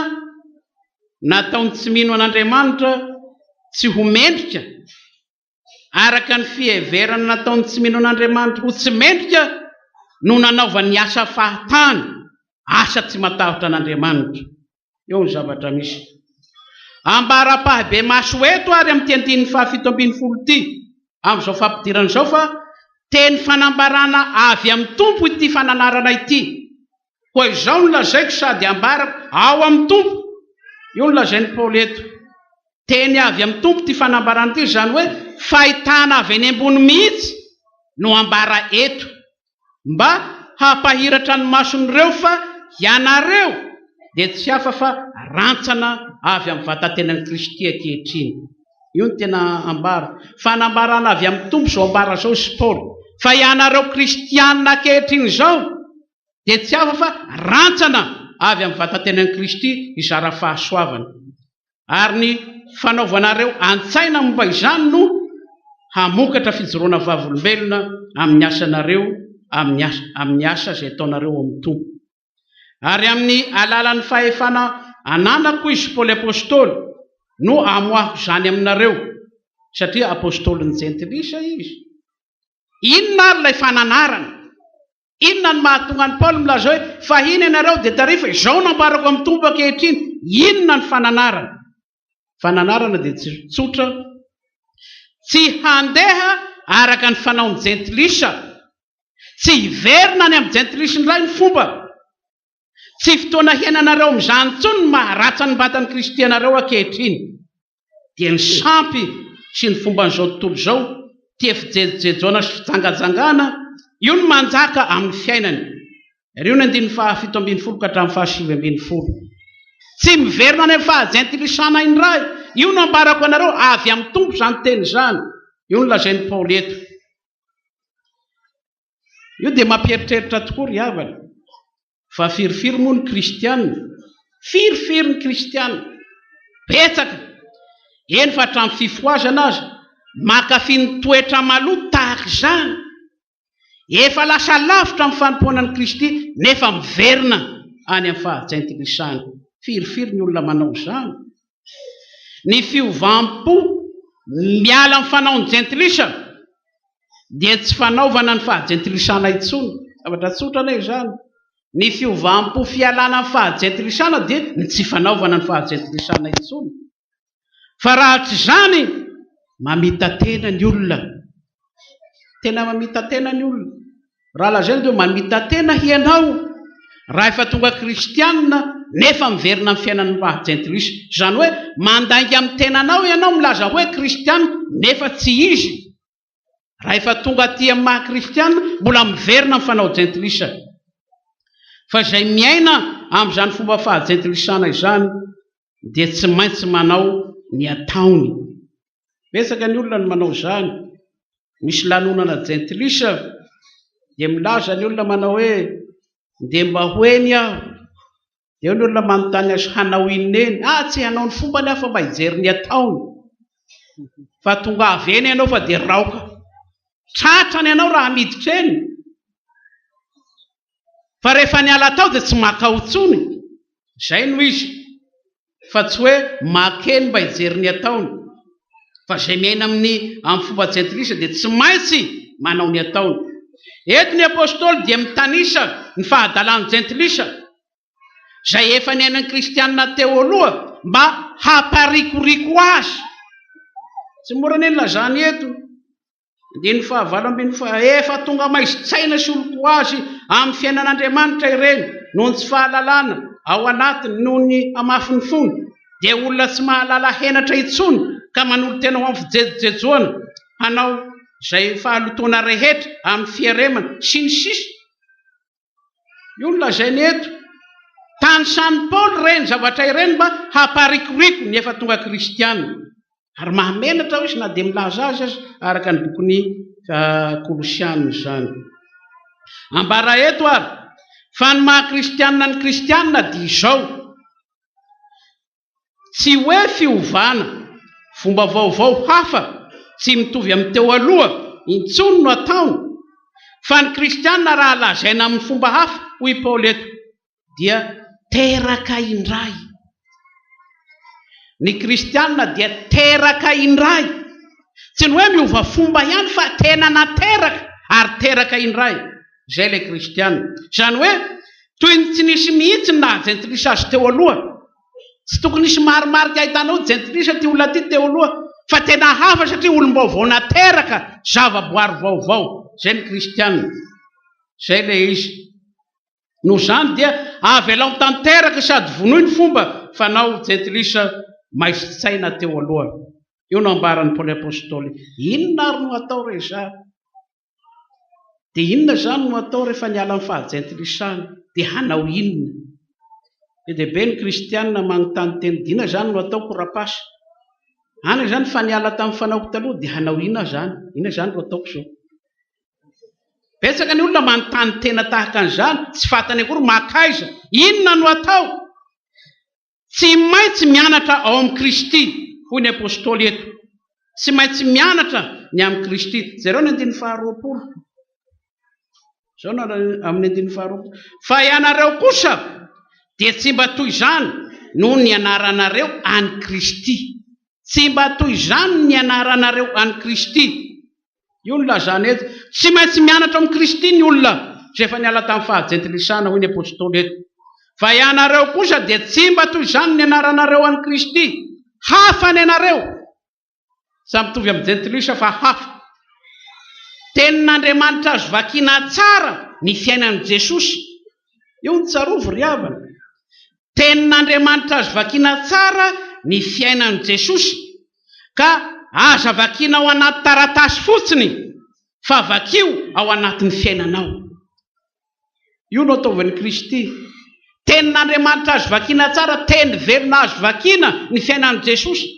nataon'ny tsy mino an'Andriamanitra tsy ho mendrika, araka ny fiheverana nataon'ny tsy mino an'Andriamanitra ho tsy mendrika no nanaovany ny asa fahatany, asa tsy matahotra an'Andriamanitra. Eo ny zavatra misy. Ambara-pahibemaso eto ary amin'ity andininy fahafito ambin'ny folo ity, amin'izao fampidirana izao fa teny fanambarana avy amin'ny Tompo ity fananarana ity. Koa izao no lazaiko sady ambarako ao amin'ny Tompo. Io no lazain'i Paoly eto. Teny avy amin'ny Tompo ity fanambarana ity, izany hoe fahitana avy eny ambony mihitsy no ambara eto, mba hampahiratra ny mason'ireo fa ianareo dia tsy hafa fa rantsana avy amin'ny vatatenan'i Kristy ankehitriny. Io no tena ambara. Fanambarana avy amin'ny Tompo izao ambara izao hoy Paoly, fa ianareo kristiana ankehitriny izao dia tsy hafa fa rantsana avy amin'ny vatatenan'i Kristy hizara fahasoavana. Ary ny fanaovanareo an-tsaina momba izany no hamokatra fijoroana vavolombelona amin'ny asanareo amin'ny asa amin'ny asa izay ataonareo ao amin'ny Tompo. Ary amin'ny alalan'ny fahefana ananako izy Paoly Apostoly no amoahako izany aminareo, satria Apostolin'ny Jentilisa izy. Inona ary ilay fananarana? Inona no mahatonga an'i Paoly milaza hoe, Fahiny ianareo dia tary fa izao no ambarako amin'ny Tompo ankehitriny? Inona ny fananarana? Fananarana dia tsotra, tsy handeha araka ny fanaon'ny jentilisa, tsy hiverina any amin'ny jentilisa indray ny fomba. Tsy fotoana hiainanareo amin'izany intsony ny maha-ratsy ny vatan'i Kristy anareo ankehitriny. Dia ny sampy sy ny fomban'izao tontolo izao, tia fijejojejoana sy fijangajangana, io no manjaka amin'ny fiainany. Ireo ny andininy faha-17 ka hatramin'ny faha-19. Tsy miverina any amin'ny faha-jentilisana indray. Io no ambarako anareo, avy amin'ny Tompo izany teny izany. Io no lazain'i Paoly eto. Io dia mampieritreritra tokoa ry havana. Fa firifiry moa ny kristiana? Firifiry ny kristiana? Betsaka! Eny fa hatramin'ny fifohazana aza, mankafy ny toetra maloto tahaka izany. Efa lasa lavitra amin'ny fanompoana an'i Kristy nefa miverina any amin'ny faha-jentilisana. Firifiry ny olona manao izany? Ny fiovam-po miala amin'ny fanaon'ny jentilisa dia tsy fanaovana ny fahajentilisana intsony. Zavatra tsotra anie izany. Ny fiovam-po fialana amin'ny fahajentilisana dia ny tsy fanaovana ny fahajentilisana intsony. Fa raha tsy izany, mamita-tena ny olona. Tena mamita-tena ny olona. Raha lazaina dia hoe mamita-tena hianao raha efa tonga kristiana nefa miverina amin'ny fiainan'ny maha jentilisa. Izany hoe mandainga amin'ny tenanao ianao milaza hoe kristiana nefa tsy izy. Raha efa tonga aty amin'ny maha kristiana mbola miverina amin'ny fanao jentilisa. Fa izay miaina amin'izany fomba fahajentilisana izany dia tsy maintsy manao ny ataony. Betsaka ny olona no manao izany. Misy lanonana jentilisa dia milaza ny olona manao hoe ndeha mba ho eny aho. Dia eo ny olona manontany azy hanao inona eny? Ah, tsy hanao ny fombany aho fa mba hijery ny ataony. Fa tonga avy eny ianao fa dia raoka. Tratrany ianao raha miditra eny. Fa rehefa niala tao dia tsy makao intsony. Izay no izy. Fa tsy hoe makeny mba hijery ny ataony. Fa izay miaina amin'ny amin'ny fomba jentilisa dia tsy maintsy manao ny ataony. Eto ny Apostoly dia mitanisa ny fahadalan'ny jentilisa izay efa niainan'ny kristiana teo aloha mba hamparikoriko azy. Tsy mora anie ny lazany eto. Andininy fahavalo ambin'ny folo, Efa tonga maizin-tsaina sy olon-ko azy amin'ny fiainan'Andriamanitra ireny noho ny tsy fahalalana ao anatiny noho ny hamafin'ny fony, dia olona tsy mahalala henatra intsony ka manolo-tena ho amin'ny fijejojejoana hanao izay fahalotoana rehetra amin'ny fieremana, sy ny sisa Io no lazainy eto. Tanisan'i Paoly ireny zavatra ireny mba hamparikoriko ny efa tonga kristiana. Ary mahamenatra hoy izy na dia milaza azy aza araka ny bokin'ny Kolosiana izany. Ambara eto ary fa ny maha kristiana ny kristiana dia izao. Tsy hoe fiovana, fomba vaovao hafa tsy mitovy amin'ny teo aloha intsony no ataony, fa ny kristiana raha lazaina amin'ny fomba hafa, hoy i Paoly eto, dia teraka indray. Ny kristiana dia teraka indray. Tsy ny hoe miova fomba ihany fa tena nateraka ary teraka indray. Izay ilay kristiana. Izany hoe toy ny tsy nisy mihitsy ny naha jentilisa azy teo aloha. Tsy tokony hisy marimarika ahitana hoe jentilisa ity olona ity teo aloha fa tena hafa satria olom-baovao nateraka, zavaboary vaovao. Izay ny kristiana. Izay ilay izy. Noho izany dia avelao tanteraka sady vonoy ny fomba fanao jentilisa maizin-tsaina teo aloha. Io no ambaran'i Paoly Apostoly. Inona ary no atao re za? Dia inona izany no atao rehefa niala amin'ny fahajentilisana? Dia hanao inona? Be dia be ny kristiana manontany tena, dia inona izany no ataoko rapasy? Any izany fa niala tamin'ny fanaoko taloha, dia hanao inona aho izany? Inona izany no ataoko izao? Betsaka ny olona manontany tena tahaka an'izany, tsy fantany akory mankaiza, inona no atao? Tsy maintsy mianatra ao amin'i Kristy, hoy ny apostoly eto. Tsy maintsy mianatra ny amin'i Kristy. Jereo ny andininy faharoapolo. Izao no amin'ny andininy faharoapolo. Fa ianareo kosa dia tsy mba toy izany no nianaranareo an'i Kristy. Tsy mba toy izany no nianaranareo an'i Kristy. Io no lazana eto. Tsy maintsy mianatra ao amin'i Kristy ny olona izay efa niala tamin'ny fahajentilisana, hoy ny apostoly eto. Fa ianareo kosa dia tsy mba toy izany ny nianaranareo an'i Kristy. Hafa ny anareo. Samy mitovy amin'ny jentilisa fa hafa. Tenin'Andriamanitra azo vakiana tsara ny fiainan'i Jesosy. Io no tsarovy ry havana. Tenin'Andriamanitra azo vakiana tsara ny fiainan'i Jesosy, ka aza vakiana ao anaty taratasy fotsiny fa vakio ao anatin'ny fiainanao. Io no ataovan'i Kristy. Tenin'Andriamanitra azo vakiana tsara, teny velona azo vakiana ny fiainan'i Jesosy,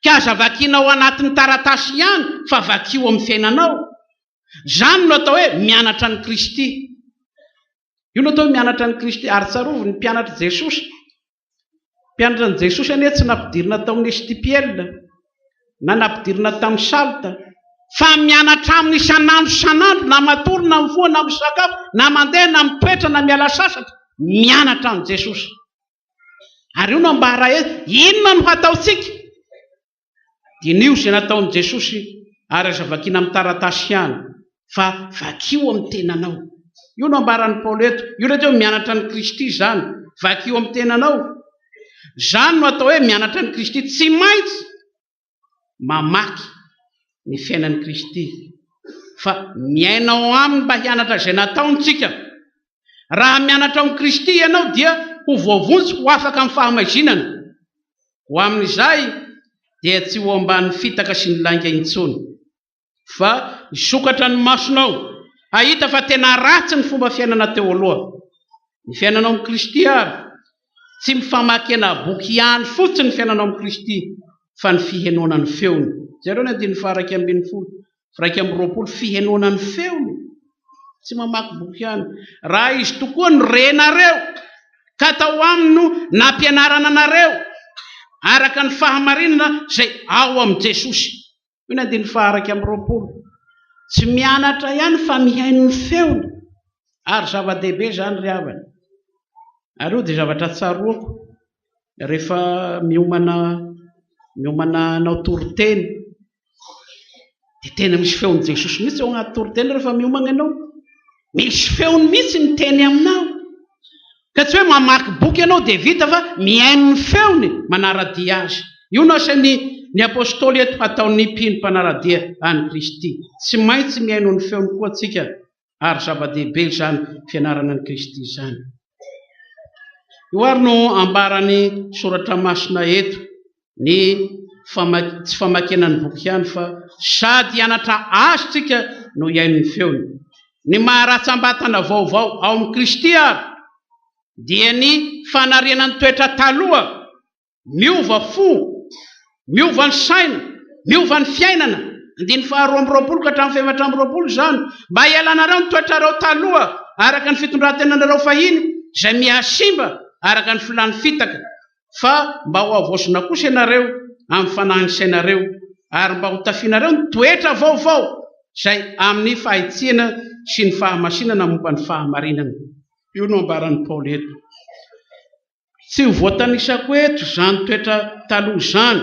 ka aza vakiana ao anatin'ny taratasy ihany fa vakio amin'ny fiainanao. Izany no atao hoe mianatra an'i Kristy. Io no atao hoe mianatra an'i Kristy. Ary tsarovy ny mpianatr'i Jesosy. Mpianatra an'i Jesosy anie tsy nampidirina tao amin'ny STPL na nampidirina tamin'ny SALT fa mianatra aminy isan'andro isan'andro na matory na mifoha na misakafo na mandeha na mitoetra na miala sasatra mianatra an'i Jesosy. Ary io no ambara eto. Inona no hataontsika? Diniho izay nataon'i Jesosy ary aza vakiana amin'ny taratasy ihany fa vakio amin'ny tenanao. Io no ambaran'i Paoly eto. Io ilay atao hoe mianatra an'i Kristy izany. Vakio amin'ny tenanao. Izany no atao hoe mianatra an'i Kristy. Tsy maintsy mamaky ny fiainan'i Kristy fa miaina ao aminy mba hianatra izay nataony tsika. Raha mianatra ao amin'i Kristy ianao dia ho voavonjy ho afaka amin'ny fahamaizinana. Ho amin'izay dia tsy ho ambanin'ny fitaka sy ny lainga intsony. Fa hisokatra ny masonao hahita fa tena ratsy ny fomba fiainana teo aloha. Ny fiainana ao amin'i Kristy ary tsy mifamakena boky ihany fotsiny ny fiainana ao amin'i Kristy fa ny fihenoana ny feony. Jereo ny andininy faha-11. 21, Fihenoana ny feony, tsy mamaky boky ihany. Raha izy tokoa no renareo, ka tao aminy no nampianarana anareo, araka ny fahamarinana izay ao amin'i Jesosy. Io ny andininy faha-21. Tsy mianatra ihany fa mihaino ny feony. Ary zava-dehibe izany ry havana. Ary io dia zavatra tsaroako. Rehefa miomana miomana hanao toriteny dia tena misy feon'i Jesosy mihitsy ao anaty toriteny rehefa miomana ianao. Misy feony mihitsy miteny aminao. Ka tsy hoe mamaky boky ianao dia vita fa mihaino ny feony manara-dia azy. Io no asain'ny ny apostoly eto hataon'ny mpino mpanara-dia an'i Kristy. Tsy maintsy mihaino ny feony koa tsika ary zava-dehibe izany fianarana an'i Kristy izany. Io ary no ambaran'ny Soratra Masina eto, ny tsy famakiana ny boky ihany fa sady hianatra azy tsika no hihaino ny feony. Ny maha ratsam-batana vaovao ao amin'i Kristy ary dia ny fanariana ny toetra taloha Miova fo, miova ny saina, miova ny fiainana, andininy faha 22 ka hatramin'ny faha 24 izany, mba hialanareo ny toetrareo taloha araka ny fitondran-tenanareo fahiny izay mihasimba araka ny filàn'ny fitaka, fa mba ho havaozina kosa ianareo amin'ny fanahin'ny sainareo, ary mba hotafianareo ny toetra vaovao izay amin'ny fahitsiana sy ny fahamasinana momba ny fahamarinana. Io no ambaran'i Paoly eto. Tsy ho voatanisako eto izany toetra taloha izany,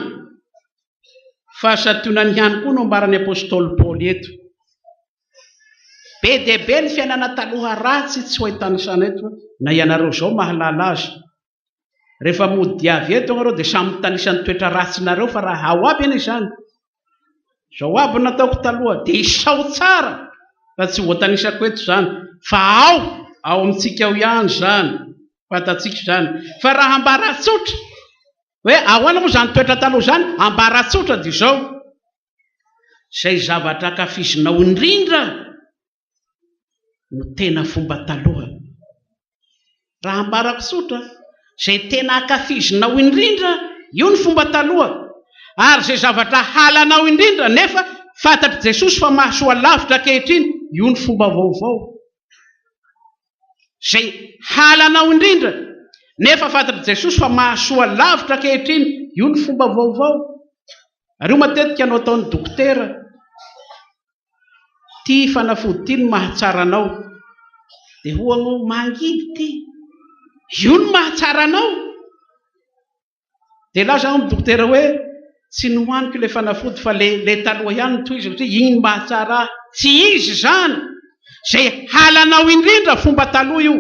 fa santionany ihany koa no ambaran'ny apostoly Paoly eto. Be dia be ny fiainana taloha ratsy tsy ho tanisana eto, na ianareo izao mahalala azy. Rehefa mody avy eto ianareo dia samy mitanisa ny toetra ratsinareo fa raha ao aby anie izany. Izao aby no nataoko taloha dia isao tsara fa tsy voatanisako eto izany fa ao, ao amintsika ao ihany izany. Fantatsika izany. Fa raha ambara tsotra, hoe ahoana moa izany toetra taloha izany, ambara tsotra dia izao, izay zavatra ankafizinao indrindra no tena fomba taloha. Raha ambarako tsotra, izay tena ankafizinao indrindra, io ny fomba taloha. Ary izay zavatra halanao indrindra nefa fantatr'i Jesosy fa mahasoa lavitra ankehitriny, io ny fomba vaovao. Izay halanao indrindra, nefa fantatr'i Jesosy fa mahasoa lavitra ankehitriny, io ny fomba vaovao. Ary io matetika no ataon'ny dokotera, Ity fanafody ity no mahatsara anao. Dia hoy aho, mangidy ity. Io no mahatsara anao. Dia laza aho amin'ny dokotera hoe tsy nohaniko ilay fanafody fa ilay ilay taloha ihany no tohizako satria iny no mahatsara ahy. Tsy izy izany! Izay halanao indrindra fomba taloha io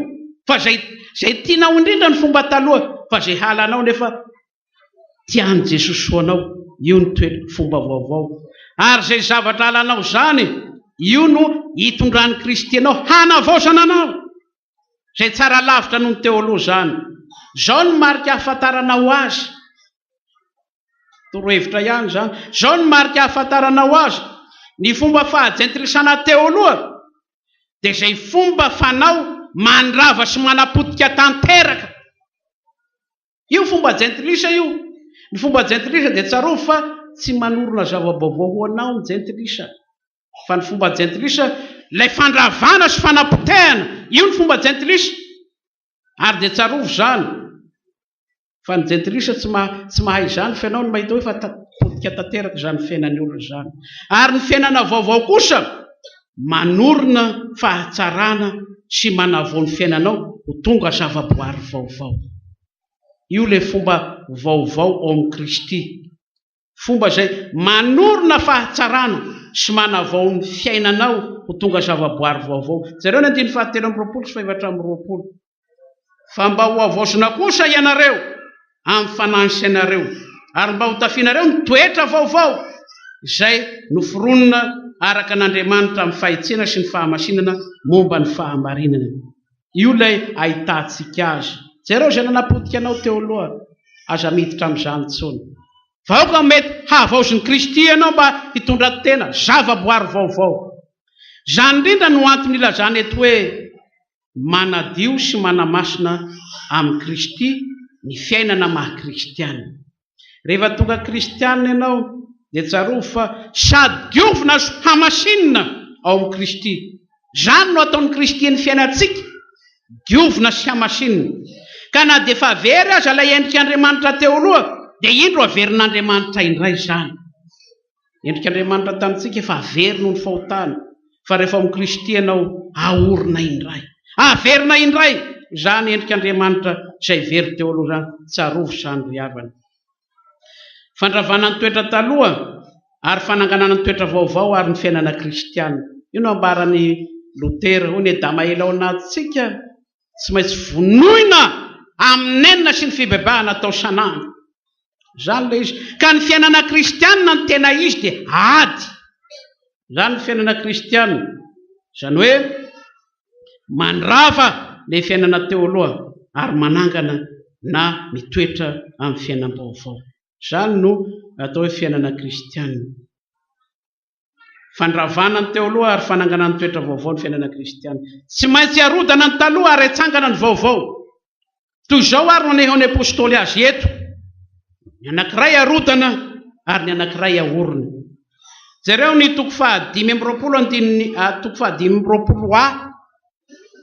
fa izay izay tianao indrindra ny fomba taloha fa izay halanao nefa tian'i Jesosy ho anao io ny toe fomba vaovao. Ary izay zavatra halanao izany io no hitondran'i Kristy anao hanavaozana anao. Izay tsara lavitra noho ny teo aloha izany. Izao no marika ahafantaranao azy. Torohevitra ihany izany. Izao no marika ahafantaranao azy. Ny fomba fahajentilisana teo aloha dia izay fomba fanao mandrava sy manapotika tanteraka. Io fomba jentilisa io. Ny fomba jentilisa dia tsarovy fa tsy manorina zava-baovao ho anao ny jentilisa. Fa ny fomba jentilisa, ilay fandravana sy fanapotehana, io ny fomba jentilisa. Ary dia tsarovy izany, fa ny jentilisa tsy maha, tsy mahay izany, fa ianao no mahita hoe fa potika tanteraka izany fiainan'ny olona izany. Ary ny fiainana vaovao kosa, manorina fahatsarana sy manavao ny fiainanao ho tonga zavaboary vaovao. Io ilay fomba vaovao ao amin'i Kristy. Fomba izay manorina fahatsarana sy manavao ny fiainanao ho tonga zavaboary vaovao. Jereo ny andininy fahatelo amby 20 sy fahefatra amby 20. Fa mba ho havaozina kosa ianareo amin'ny fanahy sainareo, ary mba hotafianareo ny toetra vaovao izay noforonina araka an'Andriamanitra amin'ny fahitsiana sy ny fahamasinana momba ny fahamarinana. Io ilay ahitantsika azy. Jereo izay nanapotika anao teo aloha, aza miditra amin'izany intsony. Fa aoka mety havaozin'i Kristy ianao mba hitondra tena zavaboary vaovao. Izany indrindra no antony ilazana eto hoe manadio sy manamasina amin'i Kristy ny fiainana maha kristiana. Rehefa tonga kristiana ianao dia tsarovy fa sady diovina sy hamasinina ao amin'i Kristy. Izany no ataon'i Kristy ny fiainantsika, diovina sy hamasinina. Ka na dia efa very aza ilay endrik'Andriamanitra teo aloha dia indro averin'Andriamanitra indray izany. Endrik'Andriamanitra tamintsika efa very noho ny fahotana, fa rehefa ao amin'i Kristy ianao, aorina indray. Averina indray! Izany endrik'Andriamanitra izay very teo aloha izany. Tsarovy izany ry havana. Fandravana ny toetra taloha ary fananganana ny toetra vaovao ary ny fiainana kristiana. Io no ambaran'i Lotera, hoy ny Adama ela ao anatintsika tsy maintsy vonoina amin'ny nenina sy ny fibebahana atao sanandro. Izany ilay izy. Ka ny fiainana kristiana ny tena izy dia ady. Izany ny fiainana kristiana. Izany hoe mandrava ilay fiainana teo aloha ary manangana na mitoetra amin'ny fiainam-baovao. Izany no atao hoe fiainana kristiana. Fandravana ny teo aloha ary fananganana ny toetra vaovao ny fiainana kristiana. Tsy maintsy arodana ny taloha ary atsangana ny vaovao. Toy izao ary no anehoan'ny apostoly azy eto, Ny anankiray arodana ary ny anankiray aorina. Jereo ny toko faha-25 andininy toko faha-25 a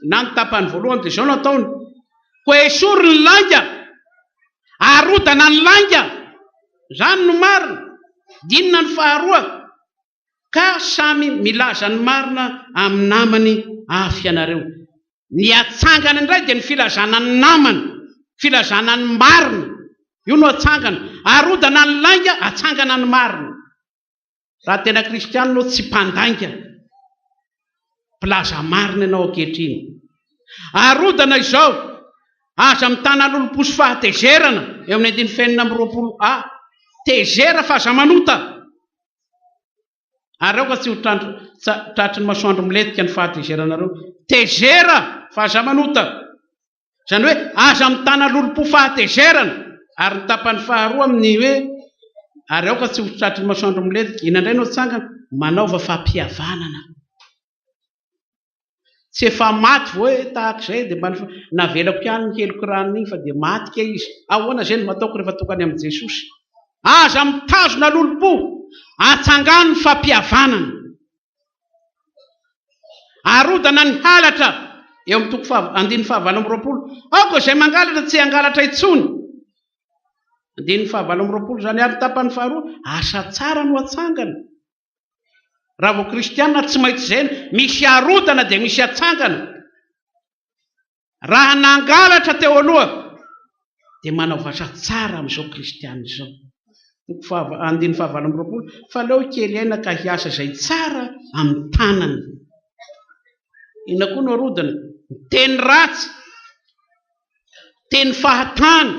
na ny tapany voalohany dia izao no ataony, Koa esory ny lainga, arodana ny lainga. Izany no marina. Inona ny faharoa? Ka samy milaza ny marina amin'ny namany avy ianareo. Ny atsangana indray dia ny filazana ny namana, filazana ny marina. Io no atsangana. Arodana ny lainga, atsangana ny marina. Raha tena kristiana ianao tsy mpandainga. Mpilaza marina ianao ankehitriny. Arodana izao, aza mitana lolompo sy fahatezerana, eo amin'ny andininy fahenina amby 20 a. Tezera fa aza manota. Ary aoka tsy ho tratry ny masoandro milentika ny fahatezeranareo. Tezera fa aza manota. Izany hoe aza mitana lolompo fahatezerana. Ary ny tapany faharoa amin'ny hoe ary aoka tsy ho tratry ny masoandro milentika. Inona indray no atsangana? Manaova fampihavanana. Tsy efa maty vao hoe tahaka izay dia mba navelako ihany ny heloko ranony iny fa dia maty kay izy. Ahoana izay no hataoko rehefa tonga any amin'i Jesosy? Aza mitazona lolompo, atsangano ny fampihavanana. Arodana ny halatra eo amin'ny toko faha, andininy fahavalo amby 20. Aoka izay mangalatra tsy hangalatra intsony. Andininy fahavalo amby 20 izany ary tapany faharoa, asa tsara no atsangana. Raha vao kristiana tsy maintsy izay, misy arodana dia misy atsangana. Raha nangalatra teo aloha dia manao vasa tsara amin'izao kristiana izao. Toko faha, andininy fahavalo amby 20, fa aleo hikely aina ka hiasa izay tsara amin'ny tanany. Inona koa no arodana? Ny teny ratsy, teny fahatany.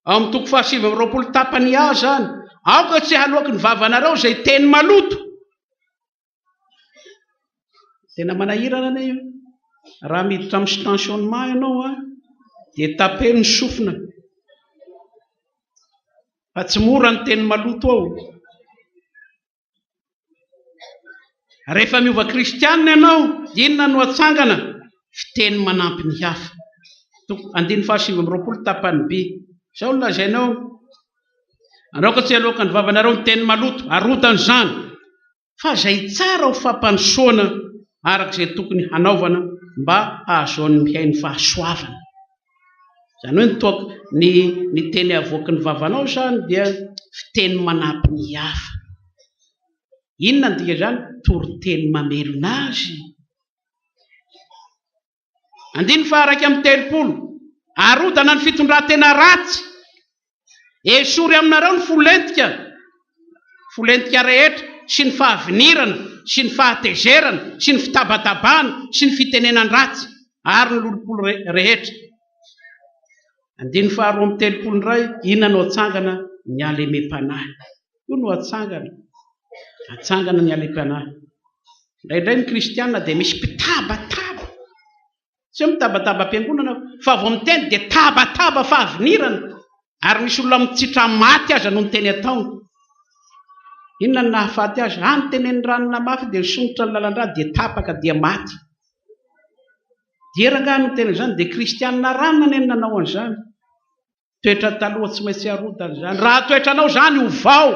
Ao amin'ny toko faha 29 tapany A izany. Aoka tsy haloaky ny vavanareo izay teny maloto. Tena manahirana anie io. Raha miditra amin'ny stentionnement ianao an, dia tapeno ny sofina. Fa tsy mora ny teny maloto ao. Rehefa miova kristianina ianao, inona no atsangana? Fiteny manampy ny hafa. Toko, andininy faha 29 tapany B. Izao no lazainao, Aoka tsy haloaka ny vavanareo ny teny maloto, arodano izany, fa izay tsara ho fampandrosoana araka izay tokony hanaovana mba hahazoan'ny mihaino fahasoavana. Izany hoe ny toaka, ny ny teny avoaky ny vavanao izany dia fiteny manampy ny hafa. Inona ny dikan'izany? Toriteny mamelona azy. Andininy faha-31, Arodana ny fitondran-tena ratsy. Esory aminareo ny fo lentika, fo lentika rehetra, sy ny fahavinirana, sy ny fahatezerana, sy ny fitabatabana, sy ny fitenenan-dratsy, ary ny lolompo rehetra. Andininy faha-32 indray, Inona no atsangana? Ny halemem-panahy. Io no atsangana. Atsangana ny halemem-panahy. Indraindray ny kristiana dia misy mpitabataba. Tsy hoe mitabataba am-piangonana fa vao miteny dia tabataba fahavinirana. Ary misy olona mitsitra maty aza noho ny teny ataony. Inona no nahafaty azy? Ah, nitenen'ny ranona mafy dia nisondrotra ny lalan-drà dia tapaka dia maty. Dia rangahy no niteny an'izany dia kristiana ranona anie no nanao an'izany. Toetra taloha tsy maintsy arodana izany. Raha toetranao izany, ovao.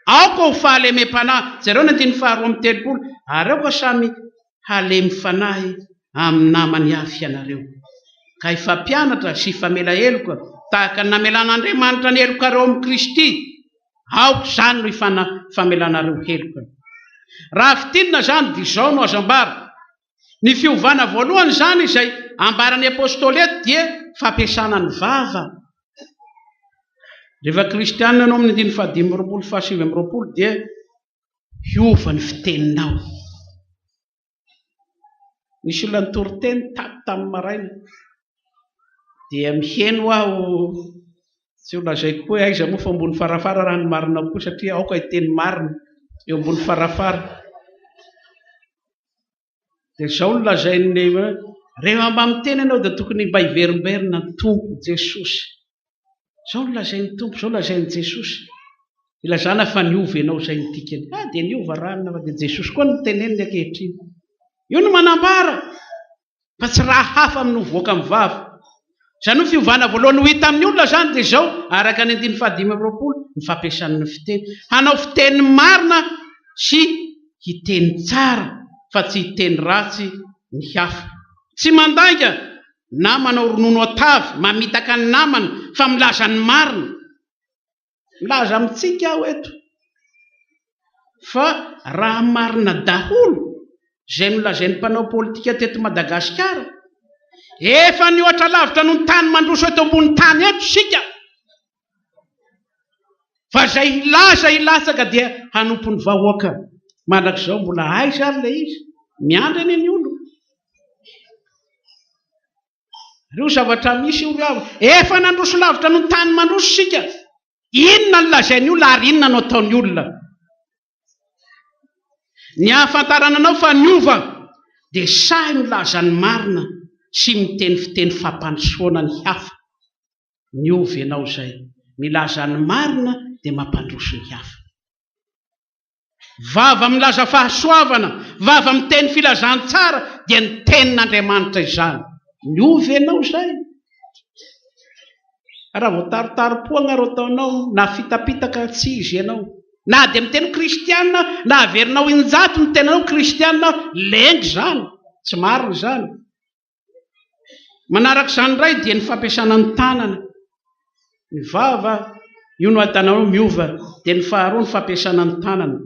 Aoka ho fahalemem-panahy. Jereo ny andininy faharoa amby 30. Ary aoka samy halemy fanahy amin'ny namany avy ianareo, ka hifampianatra sy hifamela heloka, tahaka ny namelan'Andriamanitra ny helokareo amin'i Kristy. Aoka izany no hifamelanareo heloka. Raha fintinina izany dia izao no azo ambara. Ny fiovana voalohany izany izay ambaran'ny Apostoly eto dia fampiasana ny vava. Rehefa kristianina ianao amin'ny andininy fahadimy amby roapolo fahasivy amby roapolo dia hiova ny fiteninao. Nisy olona nitory teny tato tamin'ny maraina dia miheno aho tsy ho lazaiko hoe aiza moa fa ambony farafara raha ny marina koa satria aoka hiteny marina eo ambony farafara. Dia izao no lazain'ny hoe rehefa mba miteny ianao dia tokony mba hiverimberina ny Tompo Jesosy. Izao no lazain'ny Tompo, izao lazain'i Jesosy. Ilazana fa niova ianao izay ny dikany. Ah dia niova ranona fa dia Jesosy koa no teneniny ankehitriny. Io no manambara fa tsy raha hafa no mivoaka amin'ny vava. Izany hoe fiovana voalohany ho hita amin'ny olona izany dia izao, araka ny andininy fahadimy amby roapolo, ny fampiasany ny fiteny. Hanao fiteny marina sy hiteny tsara fa tsy hiteny ratsy ny hafa. Tsy mandainga na manao ronono an-tavy, mamitaka ny namana fa milaza ny marina. Milaza amintsika aho eto fa raha marina daholo izay nolazain'ny mpanao politika teto Madagasikara, efa nihoatra lavitra noho ny tany mandroso eto ambony tany eto isika. Fa izay hilaza hilatsaka dia hanompo ny vahoaka. Mandrakizao mbola aiza ary ilay izy? Miandry anie ny olona. Ireo zavatra misy io ry havana. Efa nandroso lavitra noho ny tany mandroso isika. Inona no lazain'ny olona ary inona no ataon'ny olona? Ny ahafantarana anao fa niova dia sahy milaza ny marina sy miteny fiteny fampandrosoana ny hafa. Niova ianao izay. Milaza ny marina dia mampandroso ny hafa. Vava milaza fahasoavana, vava miteny filazantsara dia ny tenin'Andriamanitra izany. Niova ianao izay. Raha vao tarotaro-poagna ro ataonao na fitapitaka tsy izy ianao. Na dia miteny kristiana na averinao injato ny tenanao kristiana, lenga izany, tsy marina izany. Manaraka izany indray dia ny fampiasana ny tanana, ny vava, io no ahitanao miova, dia ny faharoa ny fampiasana ny tanana.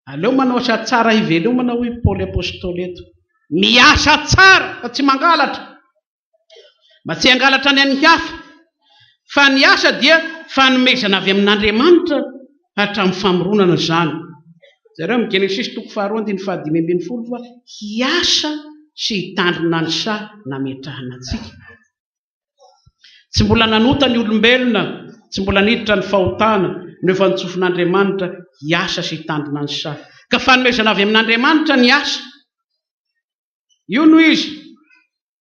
Aleo manao asa tsara hivelomana hoy Paoly Apostoly eto. Miasa tsara fa tsy mangalatra. Mba tsy hangalatra ny an'ny hafa. Fa ny asa dia fanomezana avy amin'Andriamanitra hatramin'ny famoronana izany. Jereo amin'ny Genesisy toko faharoa andininy fahadimy ambin'ny folo fa hiasa sy hitandrina ny saha nametrahana antsika. Tsy mbola nanota ny olombelona, tsy mbola niditra ny fahotana, no efa notsofin'Andriamanitra hiasa sy hitandrina ny saha. Ka fanomezana avy amin'Andriamanitra ny asa. Io no izy.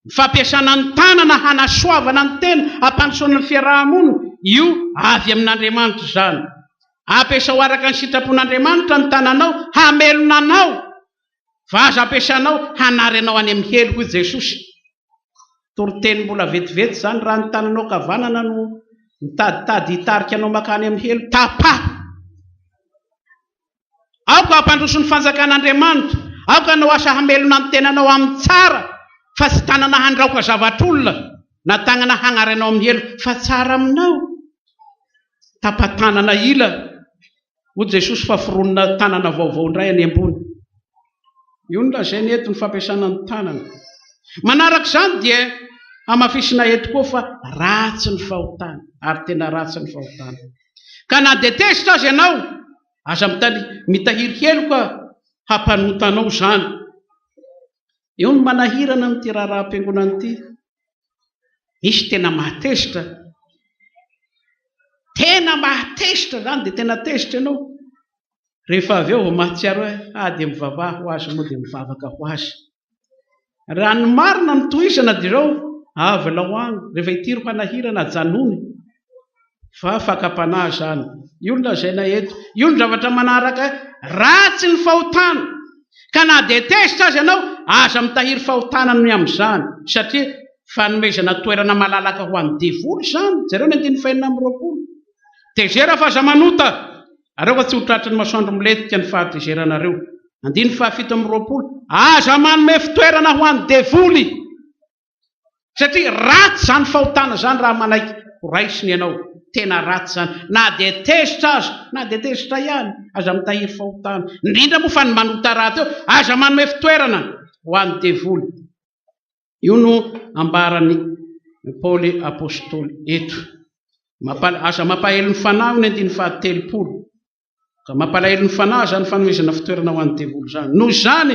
Ny fampiasana ny tanana hanasoavana ny tena, hampandrosoana ny fiaraha-monina, io avy amin'Andriamanitra izany. Ampiasao araka ny sitrapon'Andriamanitra ny tananao hamelona anao, fa aza ampiasanao hanary anao any amin'ny helo, hoy Jesosy. Toriteny mbola vetivety izany, raha ny tananao ankavanana no mitaditady hitarika anao mankany amin'ny helo, tapaho. Aoka hampandroso ny fanjakan'Andriamanitra. Aoka hanao asa hamelona ny tenanao amin'ny tsara, fa tsy tanana handraoka zavatr'olona, na tagnana hagnary anao amin'ny helo, fa tsara aminao. Tapa-tanana ila, hoy Jesosy, fa foronina tanana vaovao indray any ambony. Io no lazainy eto, ny fampiasana ny tanana. Manaraka izany dia hamafisina eto koa fa ratsy ny fahotana, ary tena ratsy ny fahotana. Ka na dia tezitra aza ianao, aza mitahiry heloka hampanota anao izany. Eo no manahirana amin'ity raharaham-piangonana ity. Misy tena mahatezitra. Tena mahatezitra izany dia tena tezitra ianao. Rehefa avy eo vao mahatsiaro hoe ah dia mivavaha ho azy moa dia mivavaka ho azy. Raha ny marina no tohizana dia izao, avelao any, rehefa ity ro hanahirana ajanony fa fakam-panahy izany. Io no lazaina eto. Io no zavatra manaraka, ratsy ny fahotana. Ka na dia tezitra aza ianao, aza mitahiry fahotana ny amin'izany, satria fanomezana toerana malalaka ho an'ny devoly izany. Jereo ny andininy fahenina amby roapolo. Tezera fa aza manota, ary aoka tsy ho tratry ny masoandro milentika ny fahatezeranareo. Andininy fahafito amby roapolo, Aza manome fitoerana ho an'ny devoly, satria ratsy izany fahotana izany raha manaiky ho raisiny ianao. Tena ratsy izany. Na dia tezitra aza, na dia tezitra ihany, aza mitahiry fahotana. Indrindra moa fa ny manota rahateo, aza manome fitoerana. ho an'ny devoly. Io no ambaran'i Paoly apostoly eto. Aza mampahelo ny fanahy hoy ny andininy fahatelopolo. Ka mampalahelo ny fanahy izany fanomezana fitoerana ho an'ny devoly izany. Noho izany,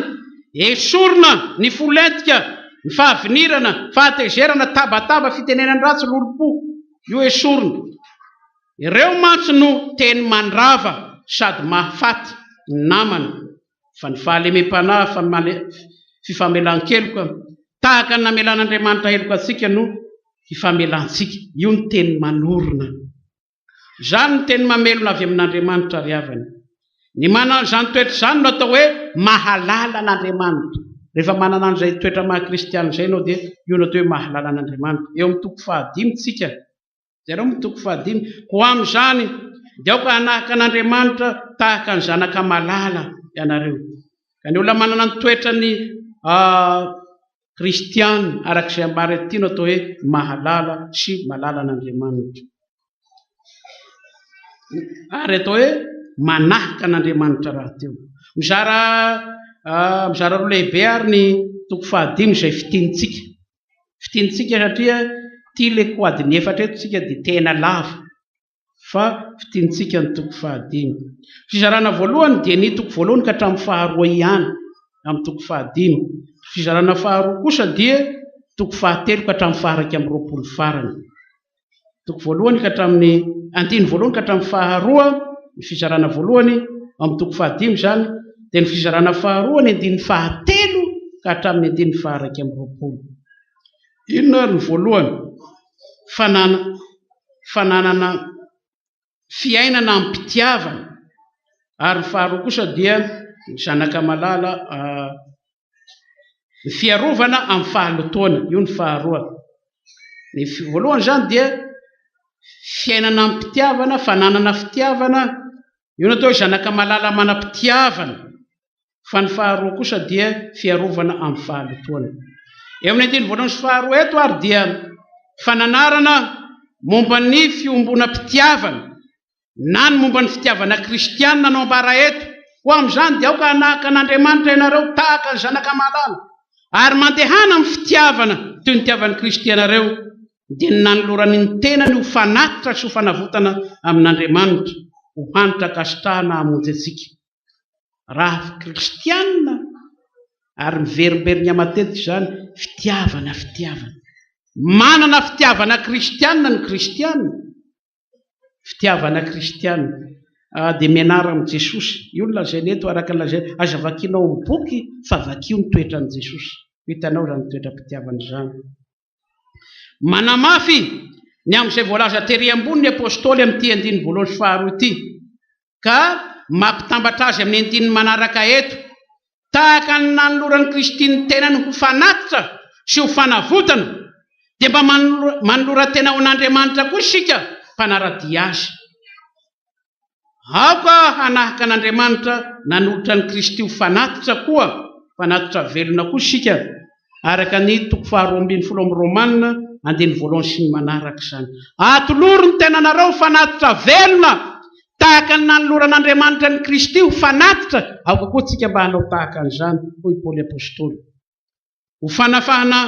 esorina ny fo lentika, ny fahavinirana, fahatezerana, tabataba, fitenenan-dratsy, lolompo. Io esorina. Ireo mantsy no teny mandrava sady mahafaty ny namana, fa ny fahalemem-panahy, fifamelan-keloka, tahaka ny namelan'Andriamanitra heloka antsika no hifamelantsika. Io ny teny manorina. Izany no teny mamelona avy amin'Andriamanitra ry havana. Ny manana izany toetra izany no atao hoe mahalala an'Andriamanitra. Rehefa manana an'izay toetra maha kristiana izay ianao dia io no atao hoe mahalala an'Andriamanitra. Eo amin'ny toko fahadimy tsika. Jereo amin'ny toko fahadimy. Koa amin'izany dia aoka hanahaka an'Andriamanitra tahaka ny zanaka malala ianareo. Ka ny olona manana ny toetran'ny Kristiana, araka izay ambara ity no atao hoe mahalala sy malala an'Andriamanitra. Ary atao hoe manahaka an'Andriamanitra rahateo. Mizara mizara roa lehibe ary ny toko fahadimy izay fitiantsika. Fitiantsika satria ity ilay koadiny efatra eto tsika dia tena lava. Fa fitiantsika ny toko fahadimy. Fizarana voalohany dia ny toko voalohany ka hatramin'ny faharoa ihany amin'ny toko fahadimy. Fizarana faharoa kosa dia toko fahatelo ka hatramin'ny faha-21 farany. Toko voalohany ka hatramin'ny andininy voalohany ka hatramin'ny faharoa ny fizarana voalohany amin'ny toko fahadimy izany dia ny fizarana faharoa ny andininy fahatelo ka hatramin'ny andininy faha-21. Inona ary ny voalohany? Fanana fananana fiainana amim-pitiavana ary ny faharoa kosa dia ny zanaka malala ny fiarovana amin'ny fahalotoana, io ny faharoa. Ny voalohany izany dia fiainana amim-pitiavana, fananana fitiavana, io no atao hoe zanaka malala manam-pitiavana. Fa ny faharoa kosa dia fiarovana amin'ny fahalotoana. Eo amin'ny andininy voalohany sy faharoa eto ary dia fananarana momba ny fiombonam-pitiavana na ny momba ny fitiavana kristianina no ambara eto. Koa amin'izany dia aoka hanahaka an'Andriamanitra ianareo tahaka ny zanaka malala, ary mandehana amin'ny fitiavana toy ny nitiavan'i Kristy anareo, dia ny nanolorany ny tenany ho fanatitra sy ho fanavotana amin'Andriamanitra, ho hanitra ankasitrahana hamonjy antsika. Raha kristianina, ary miverimberina matetika izany, fitiavana, fitiavana. Manana fitiavana kristianina ny kristianina. Fitiavana kristiana. Ah, dia mianara amin'i Jesosy. Io no lazaina eto, araka ny lazaina. Aza vakianao amin'ny boky, fa vakio ny toetran'i Jesosy. Ho hitanao izany toetram-pitiavana izany. Manamafy ny amin'izay voalaza tery ambony ny apostoly amin'ity andininy voalohany sy faharoa ity, ka mampitambatra azy amin'ny andininy manaraka eto, Tahaka ny nanoloran'i Kristy ny tenany ho fanatitra sy ho fanavotana, dia mba manolora tena ho an'Andriamanitra koa isika mpanara-dia Azy. Aoka hanahaka an'Andriamanitra nanolotra an'i Kristy ho fanatitra koa, fanatitra velona koa isika, araka ny toko faharoa ambin'ny folo amin'ny Romana, andininy voalohany sy ny manaraka izany. Atolory ny tenanareo ho fanatitra velona, tahaka ny nanoloran'Andriamanitra an'i Kristy ho fanatitra, aoka koa isika mba hanao tahaka an'izany, hoy i Paoly Apostoly. Ho fanafahana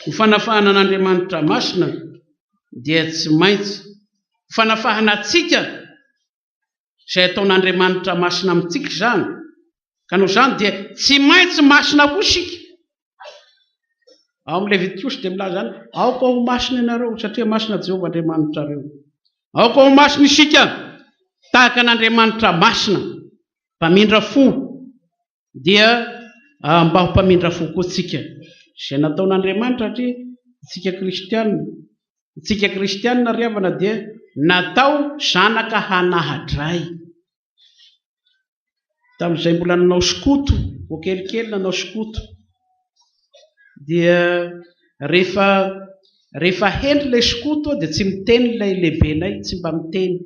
ho fanafahana an'Andriamanitra masina dia tsy maintsy ho fanafahana antsika izay ataon'Andriamanitra masina amintsika izany, ka noho izany dia tsy maintsy masina koa isika. Ao amin'ny Levitikosy dia milaza izany, aoka ho masina ianareo satria masina Jehovah Andriamanitrareo. Aoka ho masina isika tahaka an'Andriamanitra masina, mpamindra fo, dia mba ho mpamindra fo koa tsika. Izay nataon'Andriamanitra satria isika kristiana, isika kristiana ry havana dia natao zanaka hanahadray. Tamin'izay mbola nanao skoto, vao kelikely nanao skoto, dia rehefa rehefa hendry ilay skoto dia tsy miteny ilay lehibenay, tsy mba miteny.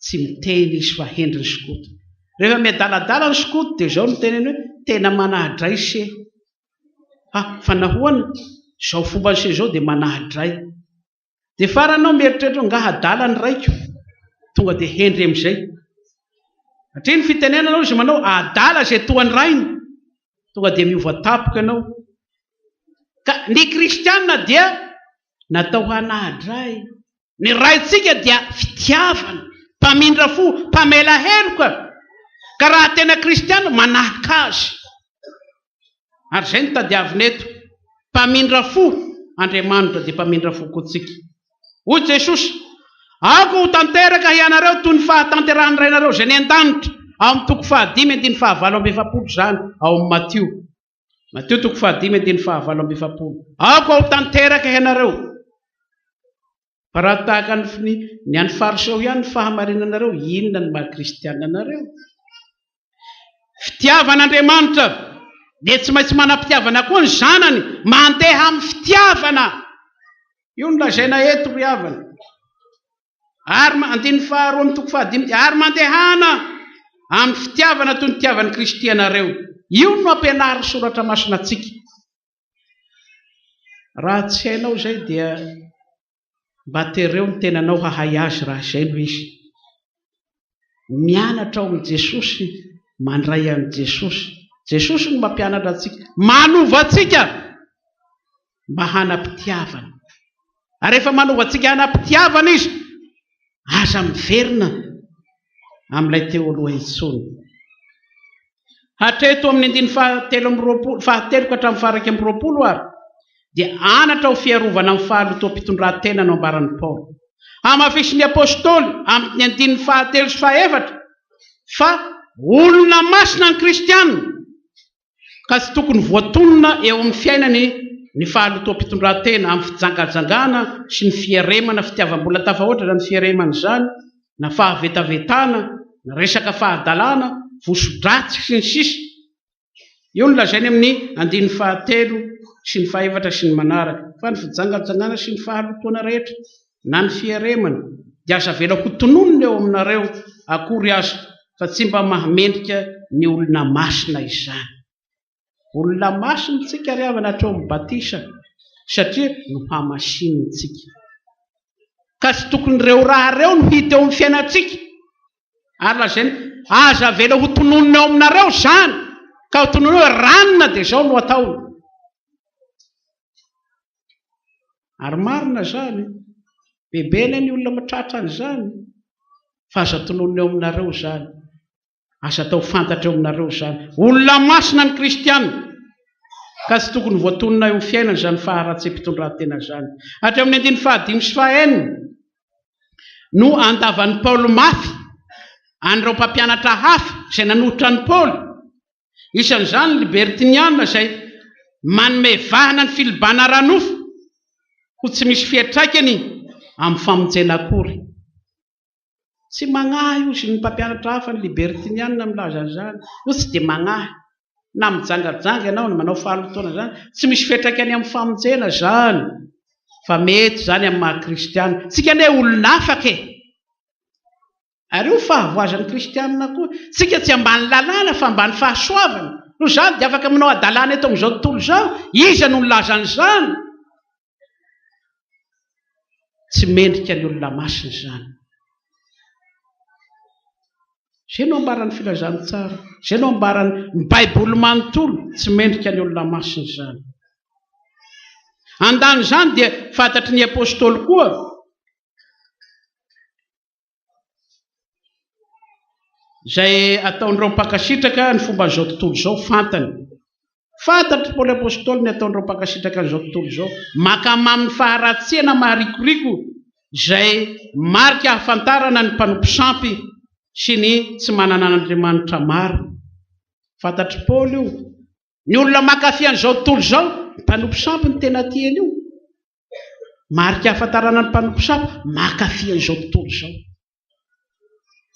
Tsy miteny izy fa hendry ny skoto. Rehefa miadaladala ny skoto dia izao no teneny hoe tena manahadray se. Ha, fa nahoana? Izao fomban'i se izao dia manahadray. Dia farany aho mieritreritra hoe nga adala ny raiko? Tonga dia hendry amin'izay. Satria ny fitenenana hoy izy manao adala izay toa ny rainy. Tonga dia miova tampoka ianao. Ka ny kristiana dia natao hanahadray. Ny Raintsika dia fitiavana, mpamindra fo, mpamela heloka. Ka raha tena kristiana, manahaka azy. Ary izay no tadiavina eto. Mpamindra fo Andriamanitra dia mpamindra fo koa tsika. Hoy Jesosy, Aoka ho tanteraka hianareo toy ny fahatanterahan'ny Rainareo izay any an-danitra. Ao amin'ny toko fahadimy andininy fahavalo amby 40 izany, ao amin'ny Matio. Matio toko fahadimy andininy fahavalo amby 40. Aoka ho tanteraka hianareo. Fa raha tahaka ny ny an'ny Fariseo ihany ny fahamarinanareo, inona no maha kristiana anareo? Fitiavan'Andriamanitra dia tsy maintsy manam-pitiavana koa ny zanany, mandeha amin'ny fitiavana. Io no lazaina eto ry havana. Ary andininy faharoa amin'ny toko fahadimy dia ary mandehana amin'ny fitiavana toy ny nitiavan'i Kristy anareo. Io no ampianarin'ny Soratra Masina antsika. Raha tsy hainao izay dia mba tereo ny tenanao hahay azy raha izay no izy. Mianatra ao amin'i Jesosy, mandray an'i Jesosy. Jesosy no mampianatra antsika, manova antsika mba hanam-pitiavana. Ary rehefa manova antsika hanam-pitiavana Izy, aza miverina amin'ilay teo aloha intsony. Hatreto amin'ny andininy fahatelo amby roapolo, fahatelo ka hatramin'ny faha-21 ary, dia anatra ho fiarovana amin'ny fahalotoam-pitondrantena no ambaran'i Paoly. Hamafisin'ny Apostoly amin'ny andininy fahatelo sy fahaefatra fa olona masina ny kristiana. ka tsy tokony voatonona eo amin'ny fiainany ny fahalotoam-pitondrantena amin'ny fijangajangana sy ny fieremana, fitiavam-bola tafahoatra izany fieremana izany, na fahavetavetana, na resaka fahadalana, voso-dratsy, sy ny sisa Io no lazainy amin'ny andininy fahatelo sy ny fahefatra sy ny manaraka, fa ny fijangajangana sy ny fahalotoana rehetra, na ny fieremana, dia aza avela ho tononina eo aminareo akory aza, fa tsy mba mahamendrika ny olona masina izany. Olona masina isika ry havana hatreo amin'ny batisa, satria nohamasinintsika. Ka tsy tokony ireo raha ireo no hita eo amin'ny fiainantsika. Ary lazainy, aza avela ho tononina eo aminareo izany, ka ho tononina hoe ranona dia izao no ataony. Ary marina izany, bebe anie ny olona mitratra an'izany, fa aza tononina eo aminareo izany, aza atao fantatra eo aminareo izany. Olona masina ny kristiana, ka tsy tokony voatonona eo amin'ny fiainany izany faharatsiam-pitondrantena izany. Hatreo amin'ny andininy fahadimy sy fahenina no andavan'i Paoly mafy an'ireo mpampianatra hafa izay nanohitra an'i Paoly. Isan'izany ny Libertiniana izay manome vahana ny filibana ara-nofo ho tsy misy fiantraikany amin'ny famonjena akory. Tsy magnahy hozy ny mpampianatra hafa ny Libertiniana milaza an'izany. Io tsy dia magnahy. Na mijangajanga ianao na manao fahalotoana izany, tsy misy fiantraikany amin'ny famonjena izany. Fa mety izany amin'ny maha kristiana. Tsika anie olona afaka e! Ary io fahavoazan'ny kristianina koa. Tsika tsy ambany lalàna fa ambany fahasoavana. Noho izany dia afaka manao hadalana eto amin'izao tontolo izao. Iza no nilaza an'izany? Tsy mendrika ny olona masina izany. Izay no ambaran'ny filazantsara. Izay no ambaran'ny Baiboly manontolo. Tsy mendrika ny olona masina izany. Andanin'izany dia fantatry ny apostoly koa Izay ataon'ireo mpankasitraka ny fomban'izao tontolo izao fantany. Fantatr'i Paoly Apostoly ny ataon'ireo mpankasitraka an'izao tontolo izao. Mankamamy ny faharatsiana maharikoriko izay marika ahafantarana ny mpanompo sampy sy ny tsy manana an'Andriamanitra marina. Fantatr'i Paoly io. Ny olona mankafy an'izao tontolo izao, ny mpanompo sampy no tena tiany io. Marika ahafantarana ny mpanompo sampy, mankafy an'izao tontolo izao.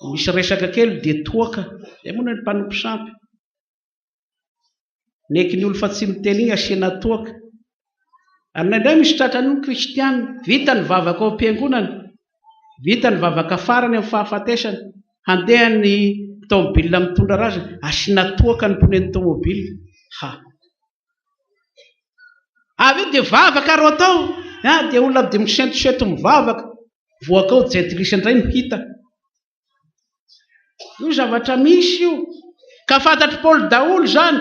Misy resaka kely dia toaka, izay moa ny mpanompo sampy. Neky ny olo fa tsy miteny iny asiana toaka. Ary indraindray misy tratran'io ny kristiana, vita ny vavaka ao am-piangonana, vita ny vavaka farany amin'ny fahafatesana, handeha ny taomobilina mitondra razana, asiana toaka ny pneu-n'ny taomobilina. Ha! Avy eo dia vavaka ro atao, ah, dia olona dia misentosento mivavaka, voaka ao jentilisa indray no hita. Io zavatra misy io. Ka fantatr'i Paoly daholo izany.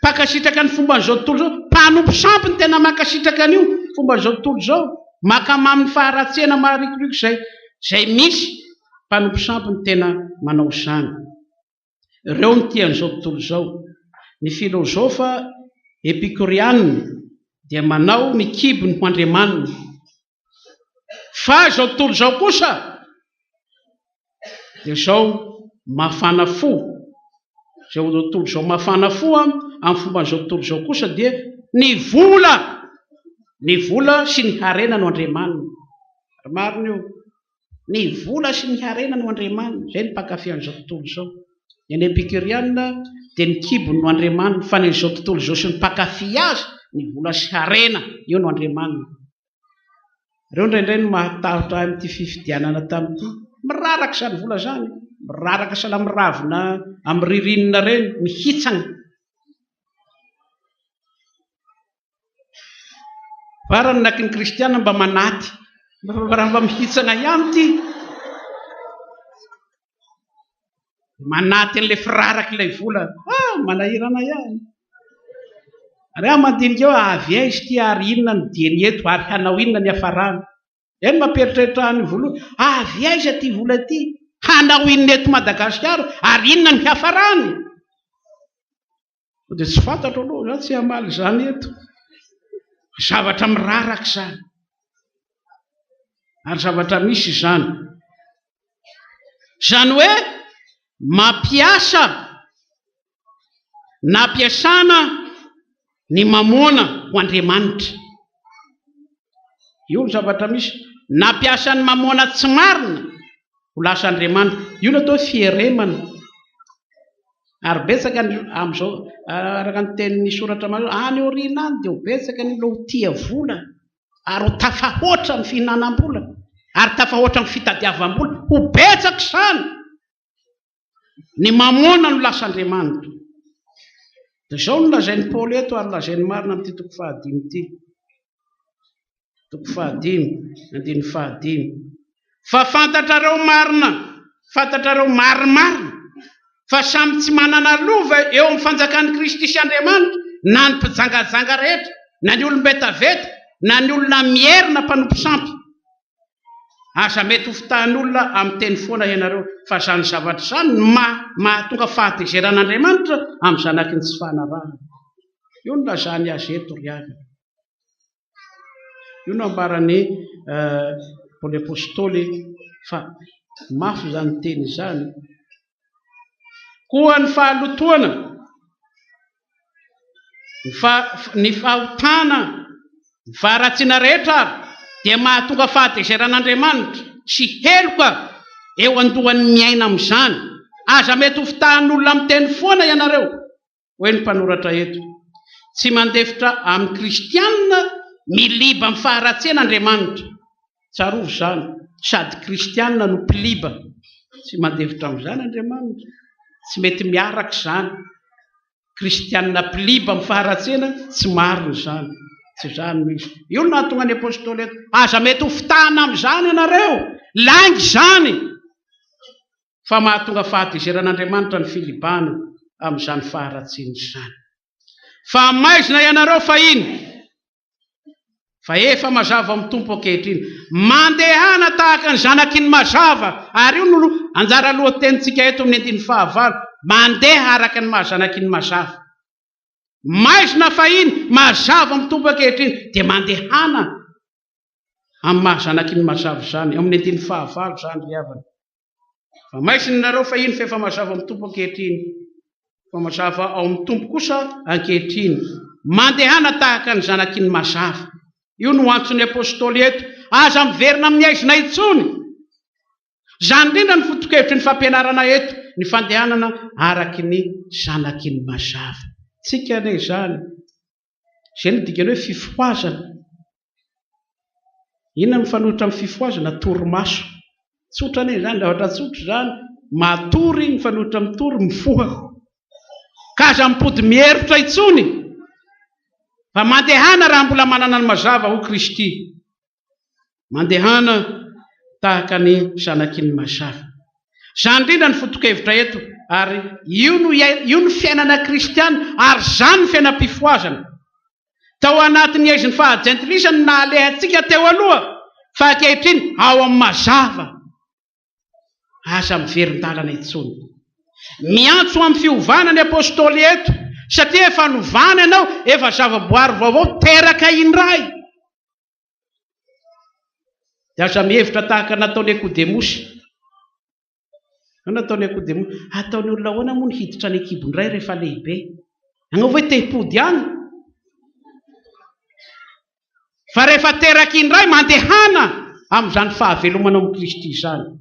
Mpankasitraka ny fomban'izao tontolo izao. Mpanompo sampy no tena mankasitraka an'io fomban'izao tontolo izao. Mankamamy ny faharatsiana maharikoriko izay izay misy. Mpanompo sampy no tena manao izany. Ireo no tian'izao tontolo izao. Ny filozofa epikorianina dia manao ny kibony ho andriamaniny. Fa izao tontolo izao kosa dia izao mafana fo. Izao tontolo izao mafana fo amin'ny fomban'izao tontolo izao kosa dia ny vola, ny vola sy ny harena no andriamaniny. Ary marina io. Ny vola sy ny harena no andriamaniny. Izay ny mpankafy an'izao tontolo izao. Ny any Epikorianina dia ny kibony no andriamaniny, fa ny an'izao tontolo izao sy ny mpankafy azy, ny vola sy harena, io no andriamaniny. Ireo indraindray no mahatahotra ahy amin'ity fifidianana tamin'ity. Miraraka izany vola izany, miraraka sahala amin'ny ravina amin'ny ririnina ireny, mihitsana. Farany naky ny kristiana mba manaty, raha mba mihitsana ihany ity. Manaty an'ilay firarak'ilay vola. Ah, manahirana ihany. Ary aho mandinika hoe avy aiza ity ary inona no dieny eto ary hanao inona ny hafarany. Izay no mampieritreritra ahy ny voalohany. Avy aiza ity vola ity? Hanao inona eto Madagasikara ary inona no hiafarany? Dia tsy fantatro aloha, za tsy hamaly izany eto. Zavatra miraraka izany. Ary zavatra misy izany. Izany hoe mampiasa nampiasana ny mamoana ho andriamanitra. Io ny zavatra misy. Nampiasa ny mamoana tsy marina ho lasa andriamanitra. Io no atao hoe fieremana. Ary betsaka ny amin'izao, araka ny tenin'ny soratra masina, any aoriana any dia ho betsaka ny olona ho tia vola ary ho tafahoatra amin'ny fihinanam-bola ary tafahoatra amin'ny fitadiavam-bola. Ho betsaka izany. Ny mamôna no lasa andriamanitra. Dia izao no lazain'i Paoly eto ary lazainy marina amin'ity toko fahadimy ity. Toko fahadimy, andininy fahadimy. Fa fantatrareo marina, fantatrareo marimarina, fa samy tsy manana lova eo amin'ny fanjakan'i Kristy sy Andriamanitra na ny mpijangajanga rehetra, na ny olom-betaveta, na ny olona mierina mpanompo sampy. Aza mety ho fitahan'olona amin'ny teny foana ianareo, fa izany zavatra izany no mahatonga fahatezeran'Andriamanitra amin'ny zanaky ny tsy fanarahana. Io no lazany azy eto ry havana. Io no ambaran'i Paoly Apostoly fa mafy izany teny izany. Koa ny fahalotoana, ny ny fahotana, ny faharatsiana rehetra ary dia mahatonga fahatezeran'Andriamanitra sy heloka eo an-dohan'ny miaina amin'izany. Aza mety ho fitahan'olona amin'ny teny foana ianareo. Hoy ny mpanoratra eto, Tsy mandefitra amin'ny kristiana miliba amin'ny faharatsiana Andriamanitra. Tsarovy izany, sady kristiana no mpiliba. Tsy mandefitra amin'izany Andriamanitra. Tsy mety miaraka izany. Kristiana mpiliba amin'ny faharatsiana, tsy marina izany. Tsy izany no izy. Io no nahatonga ny apostoly eto. Aza mety ho fitahana amin'izany ianareo. Lainga izany. fa mahatonga fahatezeran'Andriamanitra ny filibana amin'izany faharatsiana izany. Fa maizina ianareo fahiny, fa efa mazava amin'ny Tompo ankehitriny. Mandehana tahaka ny zanaky ny mazava, ary io no anjara lohatenintsika eto amin'ny andininy fahavalo, mandeha araka ny maha zanaky ny mazava. Maizina fahiny, mazava amin'ny Tompo ankehitriny, dia mandehana amin'ny maha zanaky ny mazava izany, eo amin'ny andininy fahavalo izany ry havana. Fa maizina nareo fahiny fa efa mazava amin'ny Tompo ankehitriny. Fa mazava ao amin'ny Tompo kosa ankehitriny. Mandehana tahaka ny zanaky ny mazava. Io no antson'ny Apostoly eto. Aza miverina amin'ny haizina intsony. Izany indrindra no foto-kevitry ny fampianarana eto, ny fandehanana araky ny zanaky ny mazava. Tsika anie izany. Izay no dikany hoe fifohazana. Inona no mifanohitra amin'ny fifohazana? Torimaso. Tsotra anie izany, zavatra tsotra izany. Matory mifanohitra amin'ny tory, mifoha. Ka aza mipody mierotra intsony, fa mandehana raha mbola manana ny mazava, hoy Kristy. Mandehana tahaka ny zanaky ny mazava. Izany indrindra ny foto-kevitra eto, ary io no io no fiainana kristiana, ary izany no fiainam-pifohazana. Tao anatin'ny haizin'ny fahajentilisa no nahalehantsika teo aloha, fa ankehitriny ao amin'ny mazava. Aza miverin-dalana intsony. Miantso amin'ny fiovana ny apostoly eto, satria efa novana ianao, efa zavaboary vaovao, teraka indray. Dia aza mihevitra tahaka ny nataon'i Nikodemosy. Ahoana nataon'i Nikodemosy? Ataon'ny olona ahoana moa ny hiditra any an-kibon-dray rehefa lehibe? Ianao ve te hipody any? Fa rehefa teraka indray, mandehana amin'izany fahavelomana ao amin'i Kristy izany.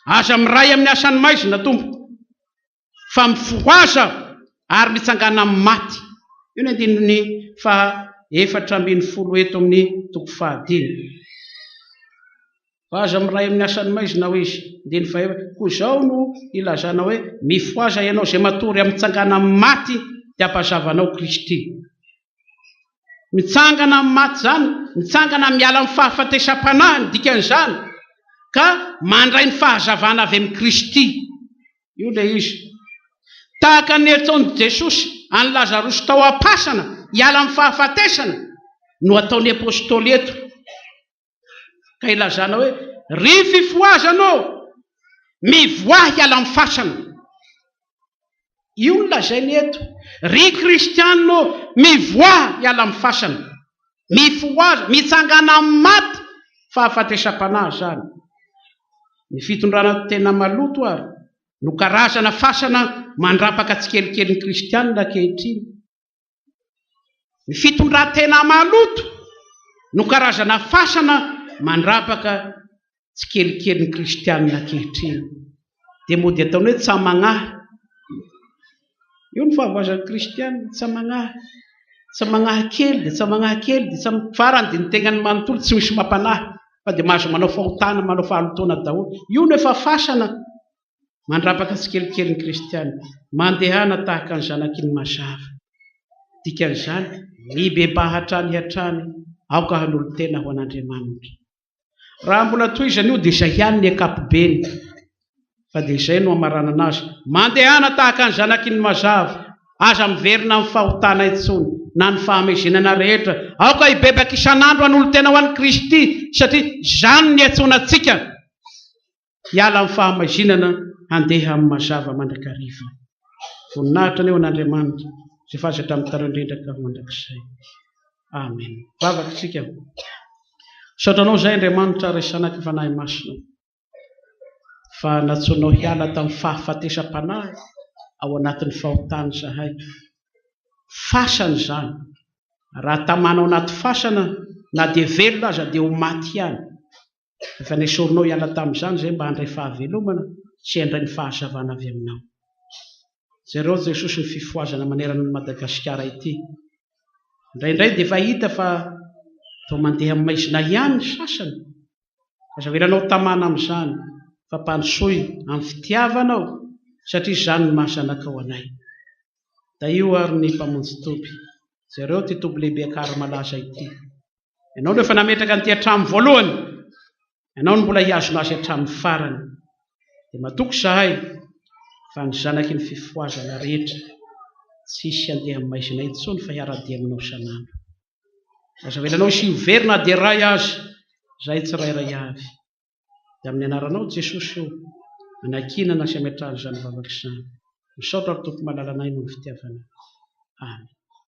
Aza miray amin'ny asan'ny maizina, tompoko, fa mifohaza ary mitsangàna amin'ny maty. Io ny andininy faha 14 eto amin'ny toko fahadimy. Fa aza miray amin'ny asan'ny maizina, hoy izy. Andininy fahaefatra, Koa izao no ilazana hoe, Mifohaza ianao izay matory amin'ny mitsangàna amin'ny maty, dia hampazava anao Kristy. Mitsangana amin'ny maty izany, mitsangana miala amin'ny fahafatesam-panahy ny dikan'izany, ka mandray ny fahazavana avy amin'i Kristy. Io ilay izy. Tahaka ny niantsoan'i Jesosy an'i Lazarosy tao am-pasana hiala amin'ny fahafatesana no ataon'ny apostoly eto. Ka ilazana hoe, Ry fifohazana ô, mivoaha hiala amin'ny fasana. Io no lazainy eto. Ry kristiana ô, mivoaha hiala amin'ny fasana. Mifohaza, mitsangana amin'ny maty, fahafatesam-panahy izany. Ny fitondrana tena maloto ary no karazana fasana mandrapaka tsikelikely ny kristiana ankehitriny. Ny fitondran-tena maloto no karazana fasana mandrapaka tsikelikely ny kristiana ankehitriny. Dia mody ataony hoe tsamagnahy. Io ny fahavoazan'ny kristiana, tsamagnahy. Tsamagnahy kely dia tsamagnahy kely dia tsam... farany dia ny tegnany manontolo tsy misy mampanahy fa dia mahazo manao fahotana, manao fahalotoana daholo. Io no efa fasana Mandrapaka tsikelikely ny kristiana. Mandehana tahaka ny zanaky ny mazava. Dikan'izany, mibebaha hatrany hatrany, aoka hanolo-tena ho an'Andriamanitra. Raha mbola tohizana io dia izay ihany ny ankapobeny, fa dia izay no hamaranana azy. Mandehana tahaka ny zanaky ny mazava. Aza miverina amin'ny fahotana intsony, na ny fahamezinana rehetra. Aoka hibebaka isan'andro hanolo-tena ho an'i Kristy, satria izany no niantsoana antsika. hiala amin'ny fahamaizinana handeha amin'ny mazava mandrakariva. Voninahitra anie ho an'Andriamanitra izay efa azy hatramin'ny taloha indrindra ka ho mandrakizay. Amen. Vavaka isika. Misaotra anao izay Andriamanitra Ray Zanaka Fanahy Masina fa natsoinao hiala tamin'ny fahafatesam-panahy ao anatin'ny fahotana izahay. Fasana izany. Raha tamana ao anaty fasana na dia velona aza dia ho maty ihany. Efa nesorinao hiala tamin'izany izay mba handray fahavelomana sy handray ny fahazavana avy aminao. Jereo Jesosy ny fifohazana manerana an'i Madagasikara ity. Indraindray dia efa hita fa toa mandeha amin'ny maizina ihany ny sasany. Aza avelanao tamana amin'izany fa ampandrosoy amin'ny fitiavanao satria izany no maha zanakao anay. Dahio ary ny Mpamonjy toby. Jereo ity toby lehibe Ankarimalaza ity. Ianao no efa nametraka an'ity hatramin'ny voalohany, Ianao no mbola hihazona azy hatramin'ny farany. Dia matoky izahay fa ny zanaky ny fifohazana rehetra tsy hisy handeha amin'ny maizina intsony fa hiara-dia aminao isan'andro. Aza avelanao hisy hiverina na dia iray aza izahay tsirairay avy. Dia amin'ny anaranao Jesosy ô, anankinana sy ametrahana izany vavaka izany. Misaotra ry Tompo malalanay noho ny fitiavanao. Amen.